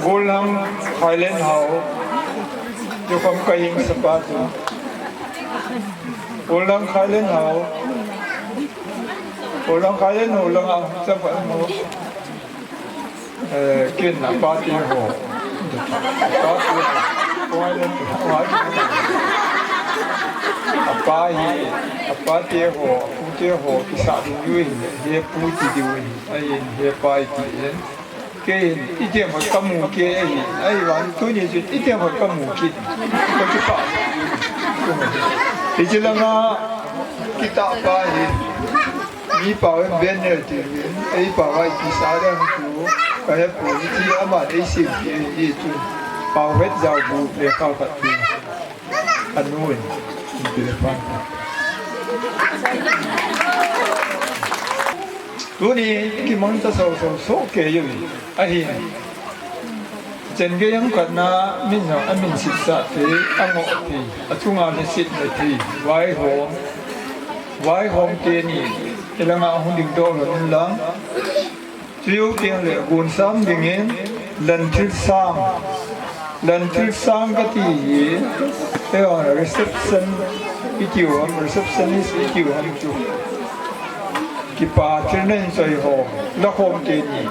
Golhang Khailen Hao. Jokham ka hing sapa chu. Golhang Khailen Hao. Golhang Khailen Hao langa chapa mo. Eh, kin apa ti ho. Apa ti ho. Khailen Hao. Apa hi, apa ti ho, pu ti ho, kisa di yui, he pu ti di yui, ai he pai ti. Kei hin, itiham khat kamu kei ahi, ahivangin tuni chun itiham khat kamu kit. Kakipah. Hiche langa kitah pa hi, mi pao in banner ti hin, ei pao a ipi sa ding chu, kahe poi, hiche aman eisempeh ahi chu, Paohet Jaobu lekha khat chu. Anu in, ipi le pan. Tuni, kimang ta so so so kei u ahi. Chen gei jong khat na min jong amin setsah thei, angoh thei, achunga lhaset lha thei, vaihom, vaihom teni, ilanga hung dingdoh lhon in lang. Chuti teng le, gon sam dingin, Lanthilsang, Lanthilsang kati hi, eiho reception, iti u ham, receptionist iti u ham chu. Kipa thil nahin choi ho, la khom teni.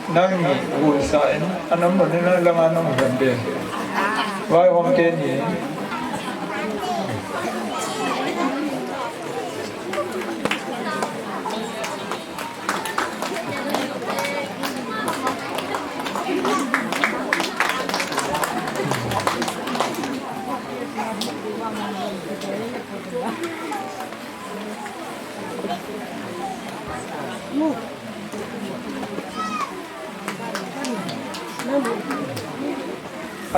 Nangni gon sa in, anam lou ni na langa nang lhon be. Vaihom teni.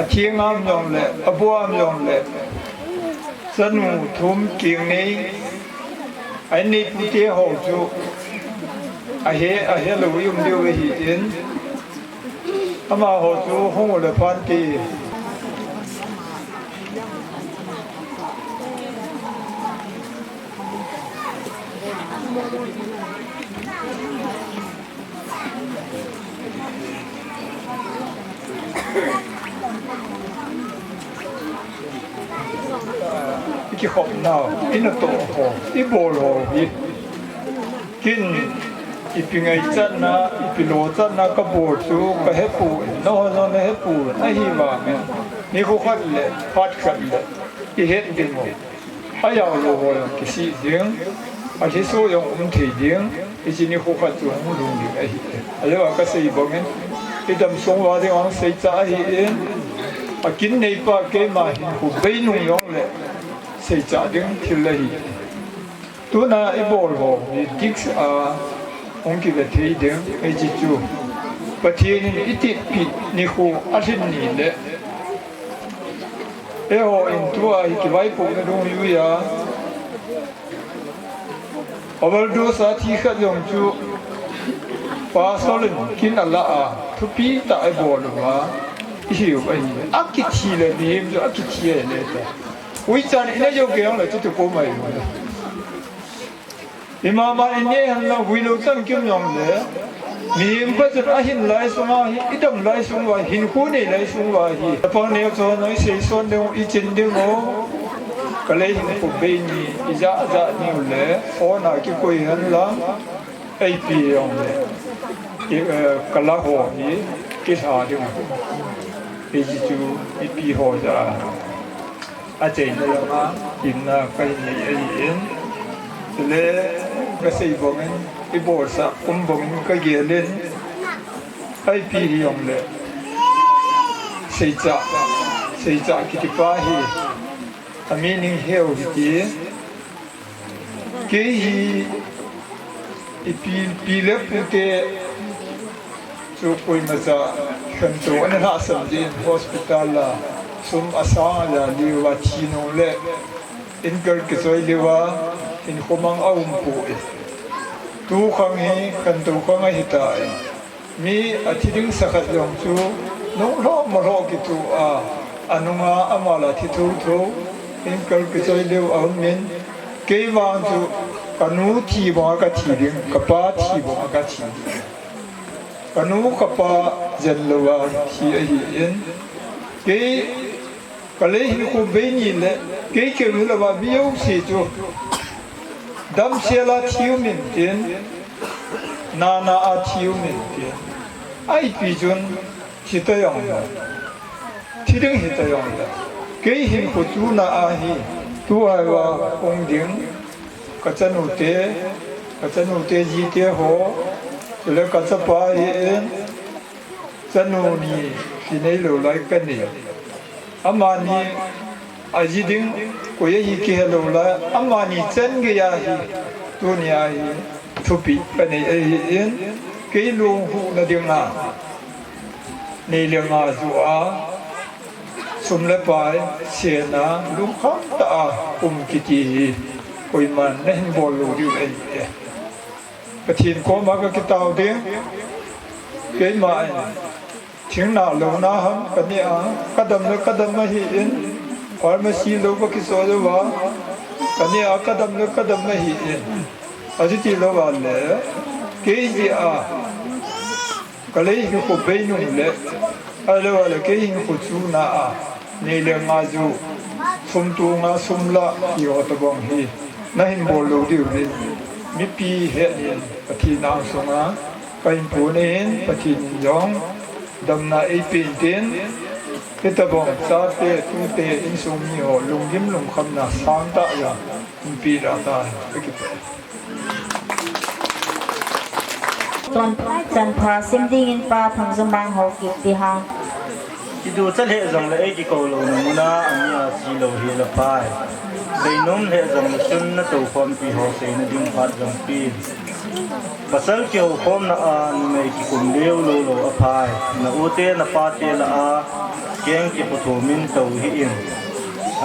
Atheng am jong le, abo am jong le, chanu thum keng nei, a inneipu te ho chu, ahe, ahe lou i um diu ahi in, amaho chu hung u le phan ti. I kikhop nau, i natoh ho, i bol ho hi. Kin, ipi ngaichatna, ipi lochatna ka bol chu ka hepoi, nangho jong na hepoi, ahivangin, nikho khat le, phat khat le, i het ding u. Ajao lou ho jong kisih ding, alhiso jong um thei ding, hiche nikho khat chu hung lhung ding ahi. Ajeh a kasei bangin, i damsung uva ding a hung seicha ahi in, akin neipa keima hinkho bei nung jong le seicha ding thil ahi. Tuna i bol ho hi dik a hung kive thei ding, hiche chu Pathen in i titpeh nikho alhin ni le, eiho in tua hi kivaipohna dungjuia, overdose a thi khat jong chu Pastor in kin ala a, thupi tah a i bol uva, i hiu ahi. Akithi le mihem chu akithi ahile ta. Uichan ina jou kei jong le chuti ko mai u le. Imama in neh hen lang, huilou chang kim jong le. Mihem khat chun ahin lai sunga hi, idam lai sunga hi, hinkho nei lai sunga hi, chapang neo chon a isei son ding, ichin ding u. Kalei hinkho bei ni, ija ja ni u le, phone a kikoi hen lang, eipi jong le. I, eh, kala ho hi, kisa ding u. Hichu, ipi ho ja. Achaina lama, hinna kahin nei ahin. Chule, kasei bangin, ibolsah, um bangin kagelin. Eipi hi jong le. Seicha, seicha kiti pa hi. A meaning hi u hiti. Kei hi ipi, pi le pu te chu koima cha khantou ana lhahsam jin hospital a sum asang a ja liu a thi nung le in kal kichoi liu a hinkho mang a um poi. Tu khang hi khantou khang ahi tai. Mi athi ding sakhat jong chu, nung lhoh ma lhoh kitu a, anunga ama la thi thotho, in kal kichoi liu a um in, kei vang chu, kanu thi banga kathi ding, kapa thi banga kathi ding. Kanu kapa jen louva thi ahin, kei Kalei hinkho bei ni le, kei keu hilou va, mi jouse chu. Damsel a thi um in tin, nana a thi um in tin. Eipi chun, thi ta jong le. Thi ding hi ta jong le. Kei hinkho chu na ahi, tu ai va hung ding, kachanu te, kachanu te ji te ho, chule kachapa hi in, Chanu ni kinei lou lai kanei. Amani aji ding koi ahi kihe lou lai, amani chan geiya hi, tunia hi, thupi kanei ahin, kei lunghuhna dinga, nei le nga ju a, sum le pai, sena, lungkham tah a, um kiti hi, koiman nahin bol lou diu ahi e. Pathen koma kakitao ding. Keima in, thingna louna ham, kaneh a, kadam le kadam ahin, pharmacy lou kakiso louva, kaneh a, kadam le kadam ahin. Achuti louva le, kei jeh a, kalei hinkho bei nung le, ahilou le kei hinkho chu na a, nei le nga ju, sum tonga sum la, ti ho tobang hi, nahin bol lou diu hin, mipi het in, Pathen angsunga, kahin pon in, Pathen in jong, damna eipen tin, hitobang chate, tute, insung mi ho, lunggim lungkhamna sangtah jong, hinpe da tai, kakipah e. Chonphai chanpha sim dingin Pa Thangzomang Haokip ti ha. Kiducha lheh jongle eikikou louna muna amia silou hel aphai. Seinom lheh jongle chun natoukhompi ho seina ding phat jong pi. Pasal kihoukhomna a numei kikum leu lou lou aphai. Na u te na pa te lah a keng kiputhu min tou hih in.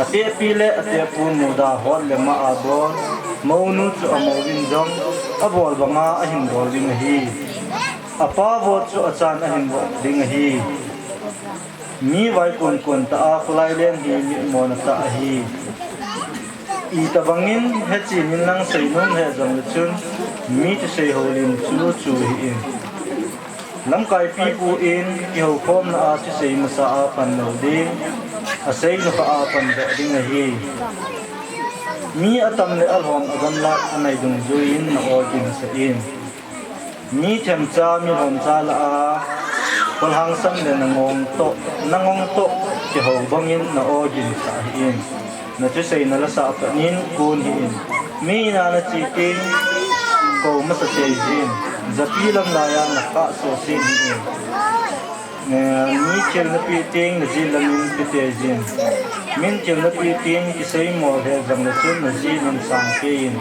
Atehpi le atehpu muda hot le ma a bol, mounu chu amouvin jong, abol banga ahin bol ding ahi. Apa vo chu achan ahin vo ding ahi. Mi vai kun kun tah a kholai leng hi mitmona tah ahi. Itobangin hechen in lang seinom lheh jongle chun, mi thusei houlim chu chu hih in. Lamkai pipu in kihoukhomna a thusei masa a pan lou ding, asei nukha a pan doh ding ahi. Mi atam le alhom agamlat anai dungjuiyin na-ogin sah in. Mi themcha, mi lhomcha lah a, kholhangsan le nangong toh, nangong toh kihou bangin na-oginsah hih in. Nathusei nalasah pat in kon hih in. Mi ina nache teng, kou masa thei jin. Japi lam laiya nakah so sen hih in. Eh, mi thil napeh teng najil lamin pe tei jin. Min thil napeh teng kiseimo lheh jongle chun najil in sang kei in.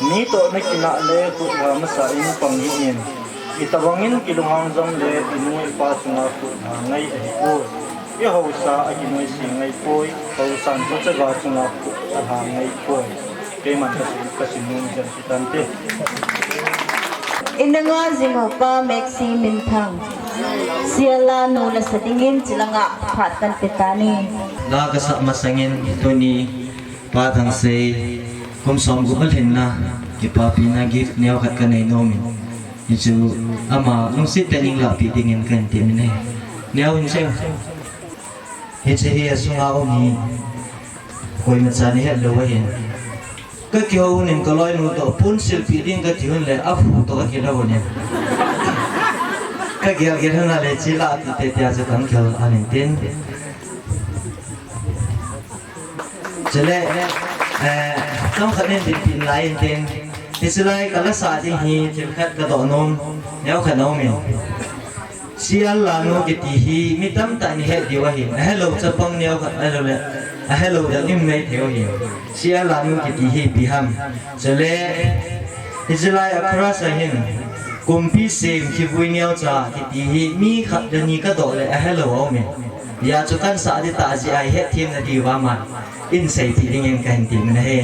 Mi toh nakinah le khutlha masa in pang hih in. Itobangin kilunghang jongle inu ipa chunga khutlha ngai ahipoi. Ihaosa akinoise ngai poi. Haosan chu chaga chunga khutlha ngai poi. Keiman kasim, kasim nom jan. Tante. Ina nga jing u Pa Maxi Minthang. Sial a nu lasa dingin chilanga phat kan pe tani. Ga kasah masangin tuni Pa Thangsei kum somgup alhinna Kipapina gift neo khat kanei nom in. Hichu ama lungset tah in eilahpeh dingin kahin temin ahi. Neo in seng. Hiche hi asunga um hi. Koimacha nahet lou ahin. Kakihou un in kaloinu toh pon silpeh ding kati un le aphu toh kakilou un in. Kagel gel hon a le chule ti te tia chu kakihou ahin tin. Chule, eh, chomkhat in dinpeh lai in tin. Hiche lai kalasah ding hi thil khat kadoh nom, neo khat aum in. C R Lanu kiti hi mi tamtah in ihet diu ahin. Ahelou chapang neo khat, ahelou le, ahelou dang um mai thei u ahin. C R Lanu kiti hi ipi ham. Chule, hiche lai a crush ahin. Kumpi Sem Khivui Neocha kiti hi mi khat le ni kadoh le ahelou aum in. Hijeh chun kahin sah ding tah jeh a ihet themna diuva aman eiseipeh dingin kahin temin ahi.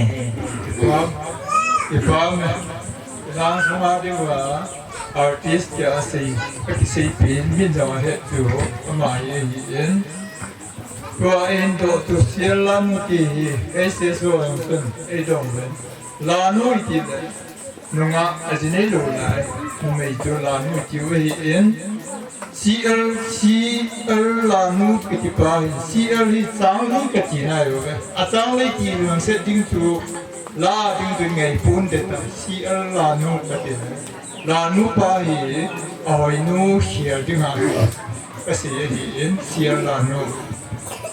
Kipah, kipah e. Lang sunga diuva artist tia asei, akiseipeh in, min jong ahet diu, ama hi ahin. Tua eidoh tu C R Lanu ti hi, ei seso jong chun eidong uvin. Lanu iti le. Nungah aji neilou lai, numei chu Lanu tiu ahin, C R, C R Lanu kiti pa hin, C R hi Changlei kati nai uve. A Changlei ti lungset ding chu, la ding chu ngei pon te ta, C R Lanu kati nai. Lanu pa hi, ahoinu hial ding ahi. Kasei ahin, C R Lanu.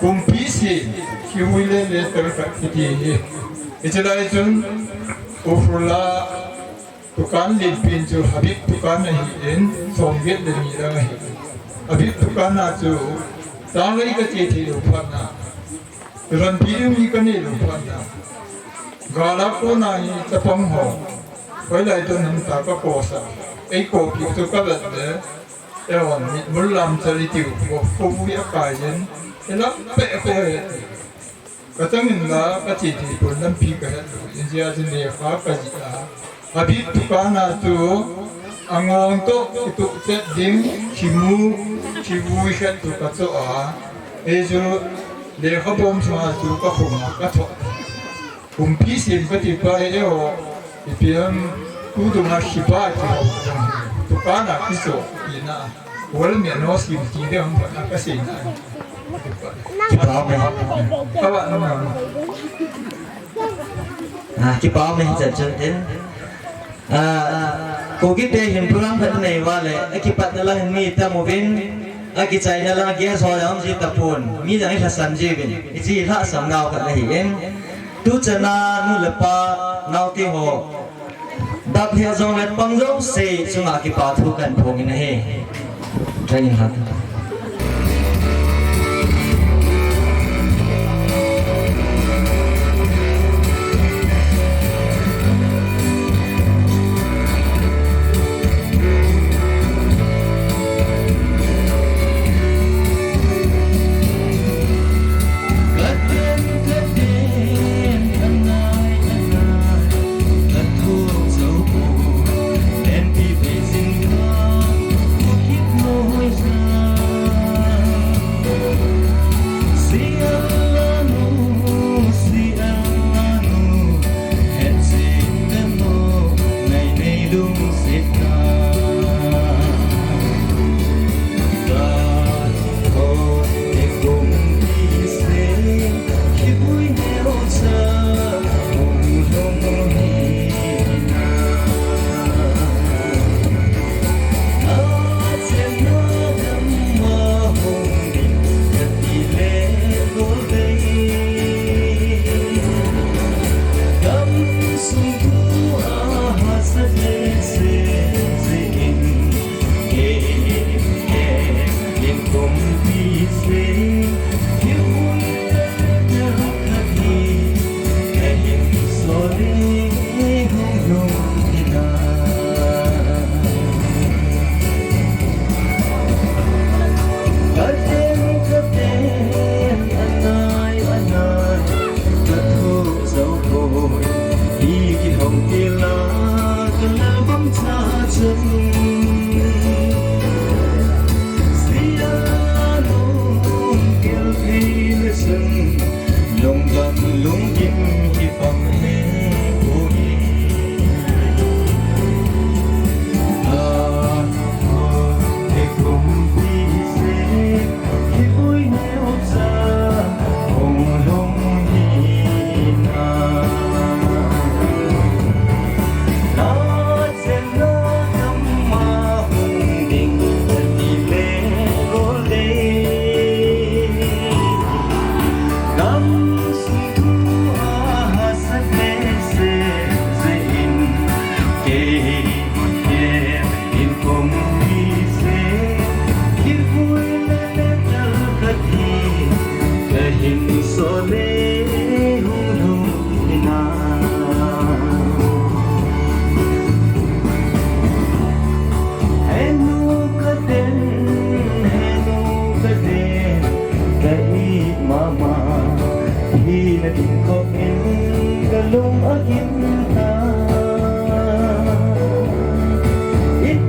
Kumpi Sem, Khivui le le tel khat kiti hi. Hiche lai chun, Ukhrul a, dukan lenpen chu Habib dukan ahin, somget le ni lang ahi. Habib dukan a chu, Changlei kache thei lou phat na. Ranpi ding mi kanei lou phat na. Gal a kona hi chapang ho. Hoilai toh nam ta kakosa. Ei kopi chu kavet le. Eihon, mitmul lam chal itiu, ko, ko vui akai in, ilam pe ko he. Kachang in la, kache thei pon lampi kahet lou, injia jin lekha kajih a. Habib dukan a chu, angong toh, kituh chet ding, kimu, kivui khat chu kachoh a. Hichu, lekhabom sunga chu kakhum a, kathoh. Kumpi Sem kati pa hi eiho, ipi ham tu dunga hipa kihou, dukan a kiso, ina, wall me no sim ti ding ham na kasei na. Kipa ume. Kaba na ma. Ah, kipa ume chan chan tin. Ah, Kuki te hin program khat nei uva le, akipatna la hin mi tam uvin, akichaina la guest ho jong um ji tapon, mi jong ilhasam ji uvin, hiche lhasam nau khat ahin. Tuchan a nu le pa, naote ho, dap he jong le pang jouse chunga kipa thu kahin phong in ahi. Training hat.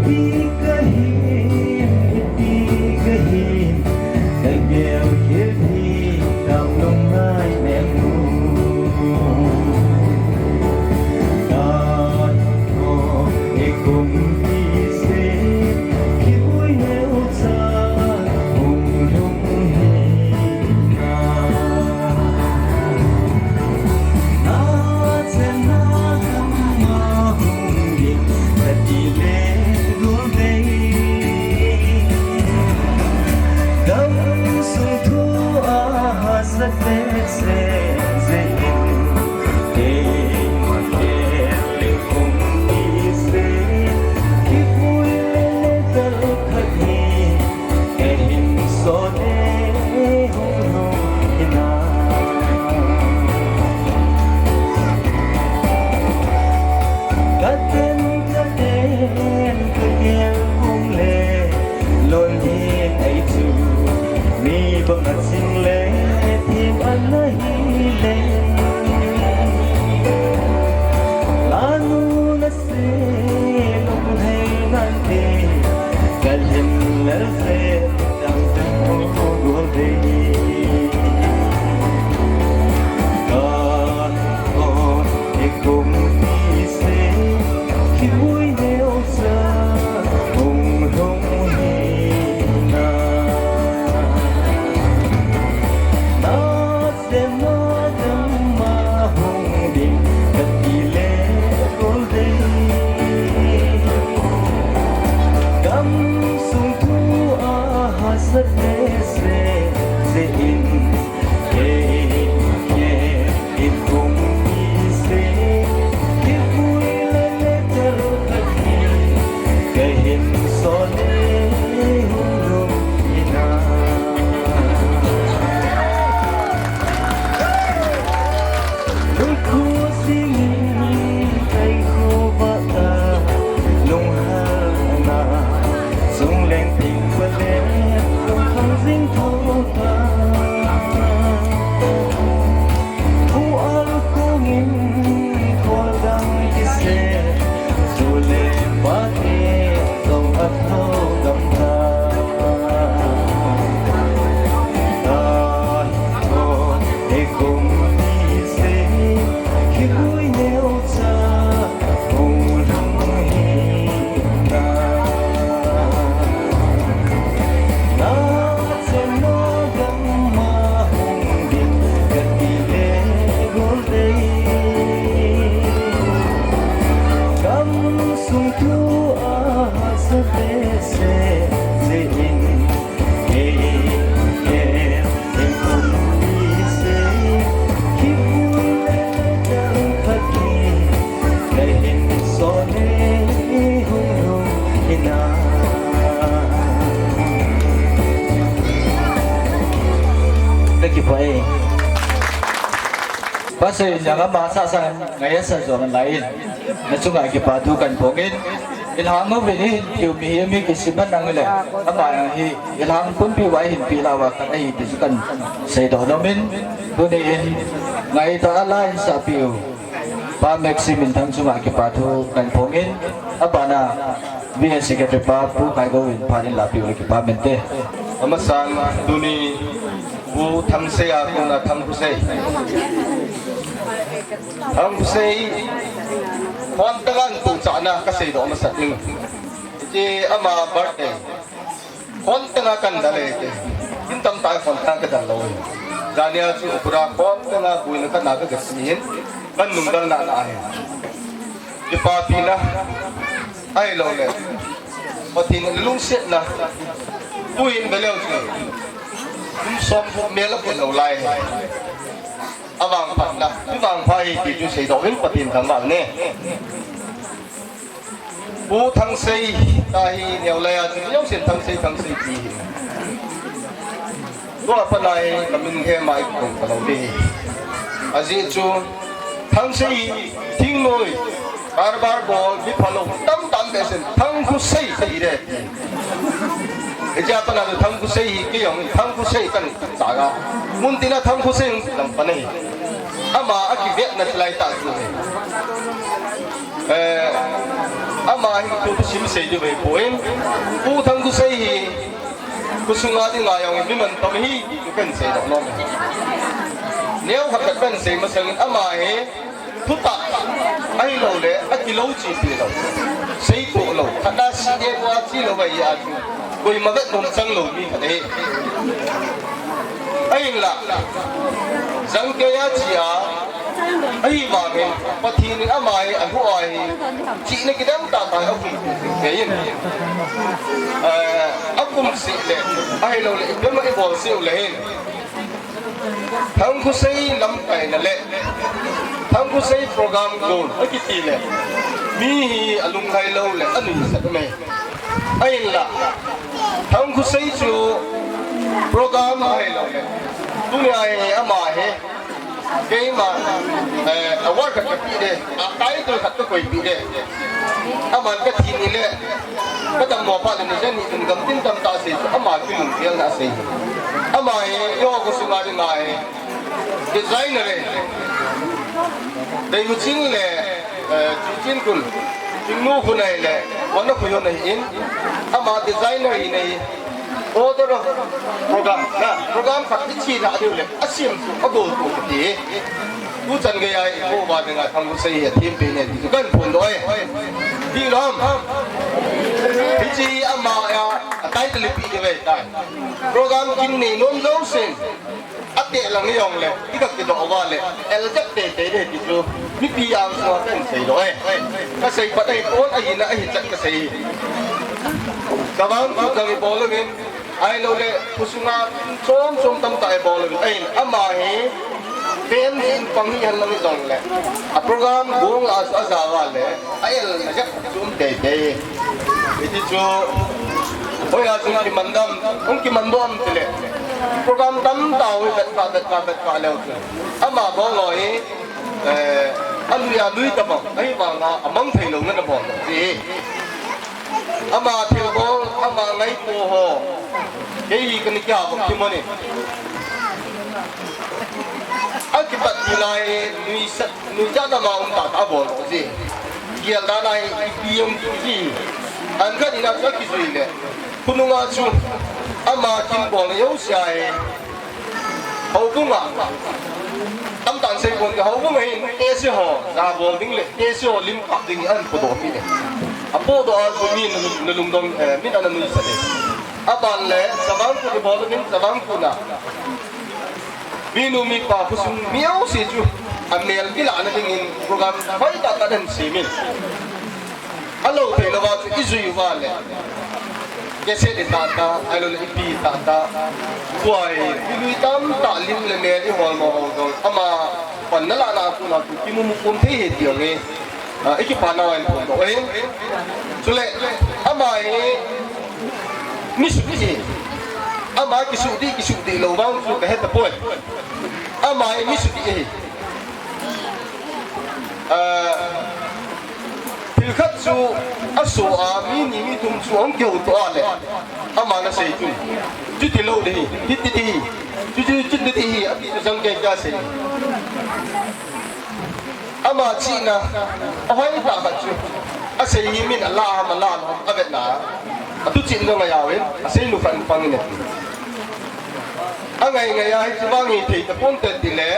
Ipi kahin, ipi kahin, kagel khel hi tamlung ngai memu. Kahin ho, ikumpi se, kibui neucha, hung lhung hi. Pastor in jong ama sasa ngai asa jong lai in. Na chunga kipa thu kahin phong in. Hilhang uvin hin, tiu mi hi mi kisiman nang le. Ama hi, hilhang pumpi uva hin pi lava kan ahi ti chu kan seidoh nom in. Tuni in, ngaitah a la in sapi u. Pa Maxim in Thang chunga kipa thu kahin phong in. Abana, V S Secretary pa Pu Khaigou in phat in lapi u le kipa mente. Amasan tuni Pu Thangsei a kona Thangkhosei. Thangkhosei. Khontenga tuchahna kaseidoh masat in. Hiche ama birthday. Khontenga kan dal e te. Hin tamtah khontenga kadal lou. Jania chu pura khontenga buina kana kaga simi hin. Kan nungdal na na ahi. Kipapina. Ahilouleh Pathen lungsetna. Tuhin veleu chu. Kum som gup mel aput lou lai. Avangphatna. Avangpha hi ti chu seidoh in Pathen thangvah ne. Pu Thangsei, tahi neolai a chu, neosen Thangsei, Thangsei ti hi. Tua pat a hi, kamin hi mai kong kalou di. Ajeh chu, Thangsei, thingnoi, karbar bol, mi phalou, tamtah behseh in, Thangkhosei, ti hi le. Hiche a pat a chu, Thangkhosei hi, kei jong, Thangkhosei kan, Saga. Mun tina Thangkhosei hung lam pan ahi. Ama akivetna chilai tah chu ahi. Eh, Ama hi thu thusim sei diu ahi poi. Pu Thangkhosei hi khosunga dinga jong mi mantam ahi, ti kahin seidoh nom e. Neokhat khat kahin sei masangin ama hi thutah ahilouleh akilouchepi lou, seitoh lou, khat a C D F a che lou ahi a chu, koima vetnom chang lou mi khat ahi. Ahinlah, jangkei a che a, ahivangin Pathen in ama hi alhu a hi, chihna kidang tahtah a akum kei in, eh, akum seh le, ahilouleh ipi ham a ibol seh u le hin, Thangkhosei lamkaina le Thangkhosei program gol akiti le, mi hi alunglhai lou le anuisat um e. Ahinlah, Thangkhosei chu program ahilouleh, tunia hi ama hi keima, eh, award khat kapeh de, a title khat kakoipeh de. Aman kathi ni le, kadammo phat le ni jen ni tin gamtin tamtah asei chu, ama kilunggelna asei. Ama hi, eiho khosunga dinga hi designer e. Deihuching le, eh, Chuchingkul, Chingnu khu nei le, Wanakhui ho nei in, ama designer hi nei. Order of program, na, program khat iche lha diu le, asem chu, agol chu kati. Tuchan geiya ipo uva dinga Thangkhosei hi athempu ahi ti chu kahin phondoh e. Ti lom. Hiche ama a, a title ipi ti ve tai. Program kin nei nom jousen, ateh lang hijongle, iga kidoh uva le, el jep teitei ding ti chu, mipi angsunga kahin seidoh e. Kasei pat ahipon, ahina ahichat kasei. Chavang Kut jong ibol uvin, ahilouleh, khosunga chom chom tamtah ibol uvin. Ahin, ama hi, fan in pang hihen lang hijongle, a program gong lah a chu ajao uva le, a elna jep chu um teitei. Hiti chu, hoiya chu kiman dem, hung kimandoh em tile, program tamtah hung vetkha, vetkha, vetkha leu chu, ama bol lou hi, eh, alui alui tabang, ahivanga amang thei louna nabol lou hi. Ama thilbol, ama ngaito ho, kei hi kana kihou vang kimon e. Akipat ti lai, nuisat, nuijat ama um tahtah abol lou ji. Gel dan a hi ipi um ti ji. Ankhat in a chu akijui le, khonunga chu ama kin bolna jouse a hi, houbunga, tamtah in seipon te, houbunga hin tesi ho jabol ding le tesi ho lim kap ding ahin podoh pi e. Apodoh a chu mi na, nalungdong, eh, min ana nuisat e. Aban le, Chavang Kut ibol uvin, Chavang Kut a minu mipa khosung mi jouse chu amel kilahna dingin program hoitah tah ahin sem in. Alou thei louva chu ijui uva le, cassette itahtah, ahilouleh ipi itahtah, tua hi milui tamtah lim le mel ihol mo ho jong, ama panna lahna a kona chu kimu mu khom thei ahi ti jong hi, ah, ikipa nauva hin phondoh ahi. Chule, ama hi mi sudih ahi. Ama kisudih, kisudih lou vang chu kahe tapoi. Ama hi mi sudih ahi. Ah, thil khat chu aso a, mi ni mi thum chu ahung kihoutoh a le, aman asei chun, chuti lou ding ahi, hiti ding ahi, chu, chu, chuti ding ahi, ati chu jangkei a asei. Ama chihna ahoitah khat chu, asei hi min alah ham, alah lou ham avetna a, atuchihna jong ajao in, asei nu khat in pang in ati. Angai ngai a hiche vang hi thei tapon te tile,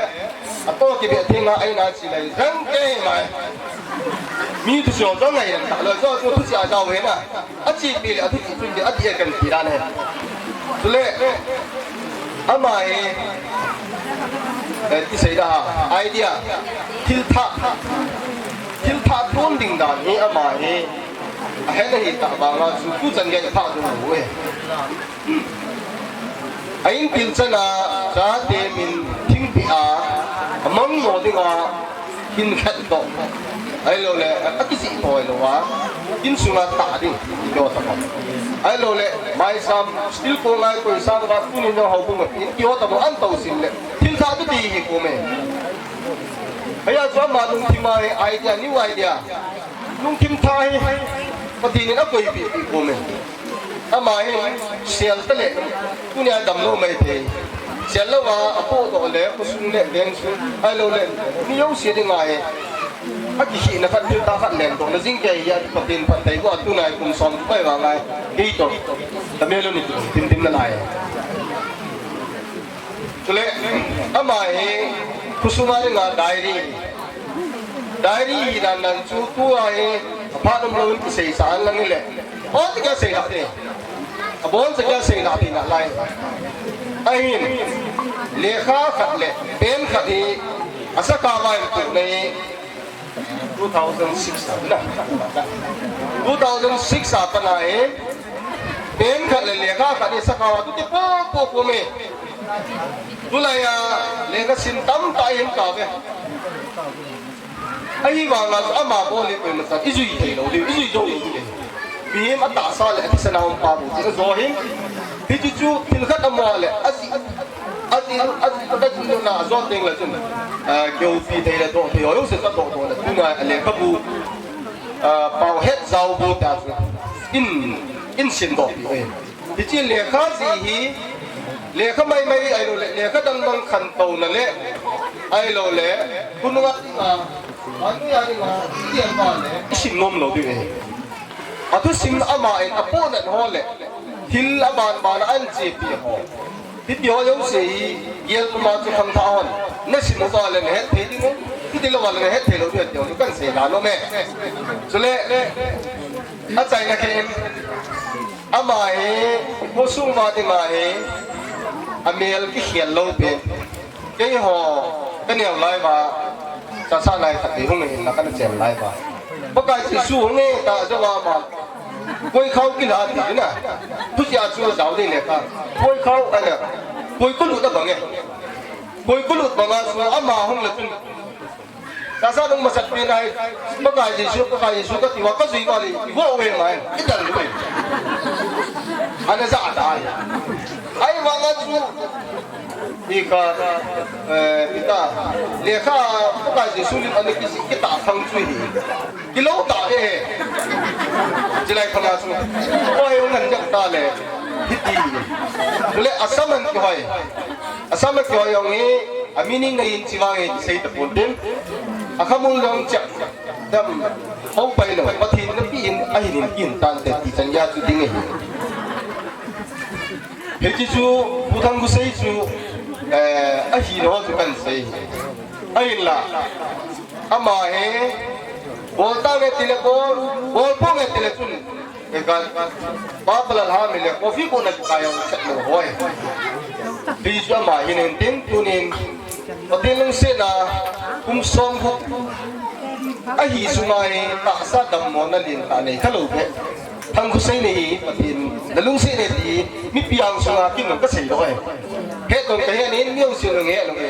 atoh kibeh thei nga ahi na chilai jangkei mai. Mi thusoh jong ngai jeng talou, jo chu thuchih ajao hina. Achepi le athuchih chun ding ati e kan ti dan ahi. Chule, ama hi, eh, ti sei da ha, idea, thil thah, thil thah ton ding dan hi ama hi ahet ahi tah vanga chu tuchan gei thah ding lou e. A inpil chan a, chate min thingpeh a, amang mo dinga, hin khat toh. Ahilouleh, akijih thoi louva, insunga tah ding, kiho tabang. Ahilouleh, maisam, steel kong ngai koi sang va, tunin jong houbung a, in kiho tabang, an tou sim le, thil thah tu ti hi kome. Hiya chu ama lungthim a hi idea, new idea. Lungthim thah hi, Pathen in akoipeh peh kome. Ama hi sel tale, tunia damlou maithei. Sel louva, apohdoh le, khosung le, veng sung, ahilouleh, mi jouse dinga hi Akikhehna khat, thil tha khat lendohna jing kei hi a, Pathen phatthei bou a, tunai kum som pai vang a, kei toh, tamel ni tu, tim tim nalai. Chule, ama hi, khosung a dinga diary. Diary hi dan dan chu tua hi, aphat umlou in kiseisah a lang hile. Abon cheh a seilhah te. Abon cheh a seilhah te nalai. Ahin, lekha khat le, pen khat hi, asakao a in tuh nei. Two thousand six a, na. Two thousand six a pat a hi, pen khat le lekha khat hi sakao a tuh te popo po me. Tulai a lekha sim tamtah i um tauve. Ahivang a ama bol hi koima chan i jui thei lou diu, i jui jou lou diu. Mihem atahsa le athisan a um pa bou chu ajo hin. Hichu chu thil khat amu le, aji, aji, aji, aji na ajo teng le chun, ah, keu pi thei le doh thei ho jouse chu adoh doh le. Tunai a lekhabu, ah, pao het jao bu ta chu in, in sim doh pi e. Hiche lekha jih hi, lekha maimai ahilou le, lekha dang dang khantouna le, ahilou le, khonunga, ah, anu ya ni ma, i tia pa le, i sim nom lou diu e. Athusim ama in apohnat ho le, thil aban ban a ahin chepi ho. Hiti ho jouse hi, gel puma chu khangthah hon, na sim uva le na het thei ding u, hiti louva le na het thei lou diu ahi ti ho chu kahin sei dan nom e. Chule, achaina khat in, ama hi, khosung uva dinga hi, amel kikhel lou pen. Keiho, kaneo lai uva, Chassad lai khat vei hung hin na kana chen lai uva. Pakai Jesu hung e ta jouva ama. Koikhao kila ti na. Thuchia chu jao ding le ka. Koikhao ana. Koi kolut na bang e. Koi kolut banga chu ama hung le chun. Chassad nung masat pi nai. Pakai Jesu, Pakai Jesu kati uva kajui uva le. Ivo uve mai. Idal uve. Ana ja ta ai. Ahivanga chu. Ika, eh, ita, lekha, Pakai Jesu lim ana ki, kitah khang chu hi. Kilou tah e. Chilai khang a chu. Oi, hung ngan jak ta le. Hiti. Le asam an kihoi. Asam an kihoi jong hi, a meaning na in chi vang hi, sei ta pon tin. Akhamul jong chak. Dam, hou pai lou, Pathen napi in, ahin in kin tan te ti chan gei chu ding ahi. Hiche chu, Pu Thangkhosei chu, eh, ahi lou chu kahin sei. Ahinla, ama hi, bol tange tile bol, bol ponge tile chun, eh, ka, Papa Lalhami le, coffee kona chu ka jong chat lou hoi. Hichu ama hin in tin, tunin, Pathen lungsetna, kum som gup ahi sunga hi tahsa dammona lentah nei khalou beh. Thangkhosei nei hi Pathen na lungset nei ti mipi ang sunga kin jong kasei lou e. Hetjong kahen in, mi jong sei jong he lou e.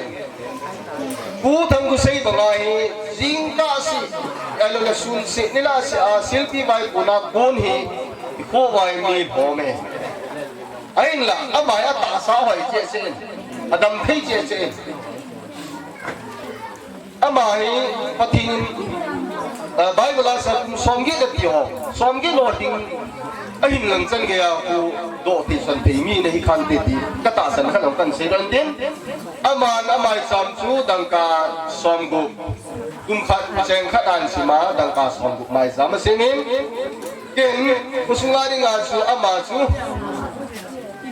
Pu Thangkhosei banga hi jingkah seh, ahilou le sun seh, nilhah seh a silpi vaipuna kon hi i khovai mi lhom e. Ahinla, ama hi atahsa hoi cheh cheh in, adam thei cheh cheh in. Ama hi Pathen in, eh, Bible a sa kum som get ati ho, som get lou ding, ahin lang chan gei a huhdoh thei son thei mi nahi khante ti, katahsan khat jong kahin sei don tin. Aman amaicham chu dangka som gup, kum khat cheng khat ahin sim a, dangka som gup maicham asem in. Ken, khosunga dinga chu ama chu,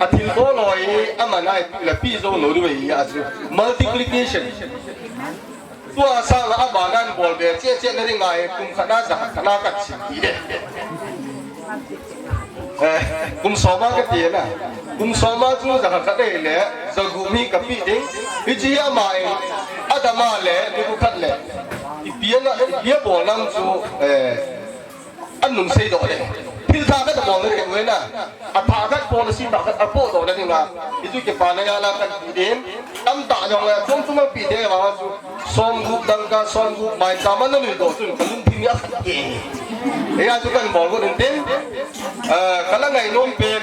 athilbol ho hi, aman ahi, la pi jou lou diu ahi a chu. Multiplication. Tua sanga abanan bol be cheh cheh na dinga hi, kum khat na ja khat na kahin sim ti de. Eh, kum som a kati na. Kum som a chu ja khat khat le, ja gup mi kapi ding. Hiche hi ama in, Adam a le, nikho khat le. Ipi a, ipi a bol lang chu, eh, Anun seidoh le. Thil tha khat abol le kei uve na. Atha khat policy tha khat apohdoh le dinga. Hichu kipana jal a kahin pe ding. Tamtah jong le, chom chom a pe ding vang chu. Som gup dangka, som gup maicham a nanuidoh chun kalungthim hi akhat e. Hia chu kahin bol got in tin. Ah, kala ngainom pen.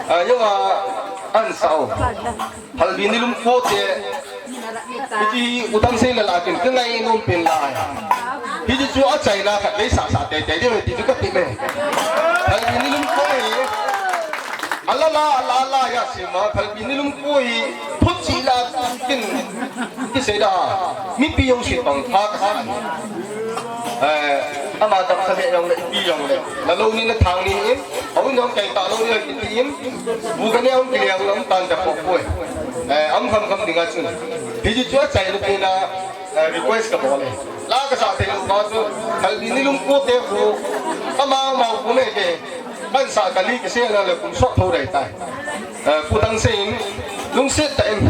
Ah, jong a, ahin sah u. Phalbi nilum ko te. Hiche hi U Thangsei lah a kin ka ngainom pen lai. Hiche chu achaina khat vei sah sah tei tei ding ti chu kati me. Phalbi nilum ko hi. Ala La, la, la, ya, sima, phalbi nilum ko hi, phut chi la, kin, ki sei da, mipi jong si pang pha ka sa. Eh, ama tam sa le jong le, ipi jong le. Na lo ni na thang ni in, au jong kai ta lo ni ki ti in, bu ka ne jong ki le jong lam tan ta ko ko. Eh, am kham kham dinga chun. Hi ji chu a chai lu pe na, eh, request ka bol e. La ka sa thei lu ba chu, phalbi nilum ko te ko, ama ma ko ne ke. Kan sa kali kisei na le kum sot tho dai tai. Eh, pu Thangsen, lungset tah in,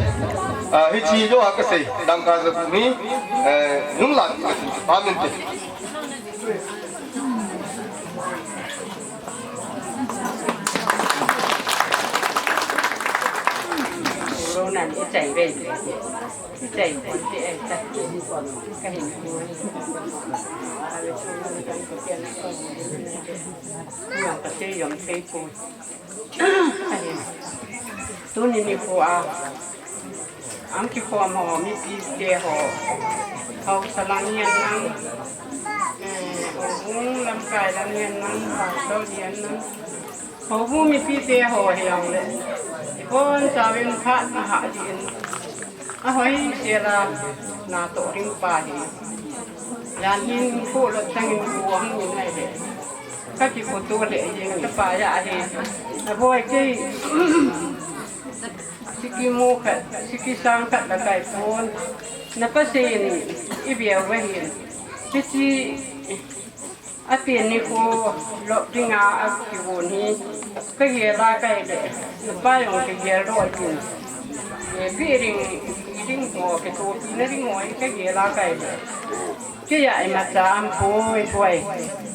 eh, hiche jo a kasei, dangka ja kum hi, eh, nung la, amen te. Corona ni chai ve. Chai kon te ai ta. Ka hin ko. Ave ko kan ko te na ko. Yong ka te yong te ko. Tuni nikho a, am kikhom ho, mipi te ho, haosa lang hihen lang, eh, houbung lamkai lang hihen lang, pastor hihen lang, houbung mipi te ho hijongle, ibonchauvin phat ahah din. Ahoi sela natoh ding pa hi. Jan hin kho lo changin kho ahung in ahi le. Ka kikhoto le jeng tapa ja ahi. Aboi kei. Siki mu khat, siki sang khat la kai pon. Na pa sen i bia wa hin. Hichi Apen nikho lop dinga akivon hi, ka gel a kai le, na pa jong ka gel loi tin. E, pi ding, i ding ho, kitopi na ding ho, ka gel a kai le. Kei a imacha um poi poi,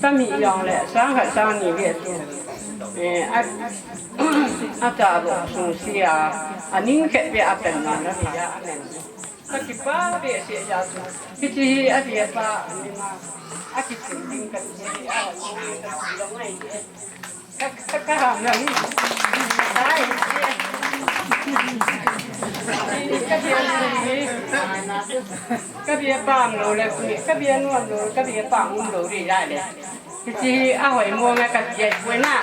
ka mi jong le, sang khat sang ni ve tu. E, a, acha lo sung sia, aning khet ve apen na na ve a amen. Ka kipa behseh jeh chun. Hiche hi a bia pa, a kichim ding ka ti hi, a hoi ding ka ti lo ngai. Ka, ka, ka ham lo hi. Ai. Ka bia nu hi. Ka bia pa um lou le, ka bia nu um lou, ka bia pa um lou ri lai le. Hiche hi ahoi mong a kati ahipoi na.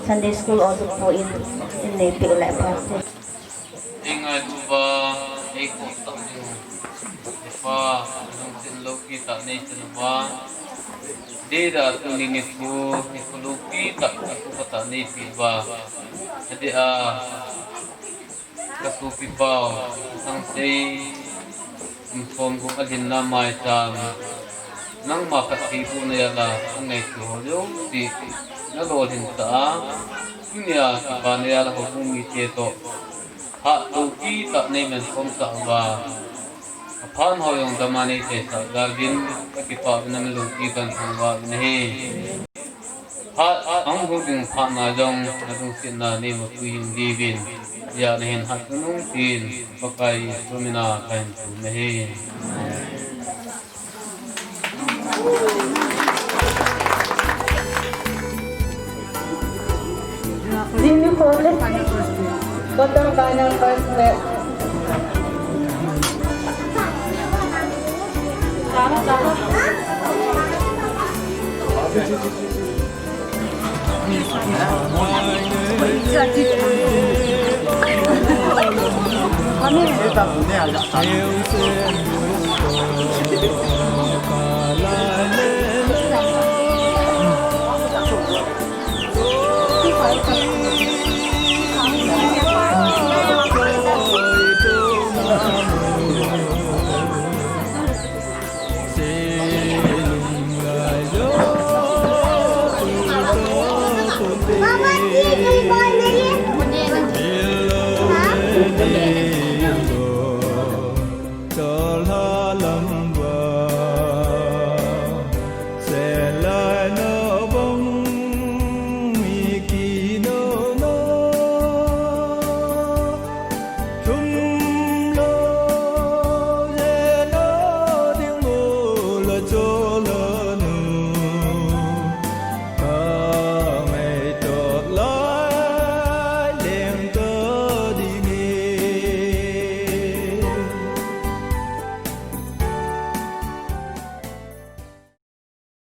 Sunday school o tu po in, in nei pe le pa se. Ei ngailu uva, ei khoh tah ding u. Pa, lungset loupi tah nei chan uva. Dei da tuni nikho, nikho loupi tah, nikho pha tah nei pe uva. Adeh a, ka sopi pau, Thangsei, kum som gup a lhinna maicham. Nangma phattheibohna jal a, angaito ho jouse, na lolhin tah a, tunia kipana jal a houbung mite toh. Phat loupi tah nei mankhom tah uva. Aphat ho jong dam a nei theisah jal uvin, ka kipah uvin na min loupi kan thangvah uvin ahi. Phat ahung lhung ding phat na jong na lungsetna nei mapui jing diuvin, ijat na hin hat nung tin, Pakai Jesu min a ka hin thum ahi. Jing nikho le. Quarter final first match.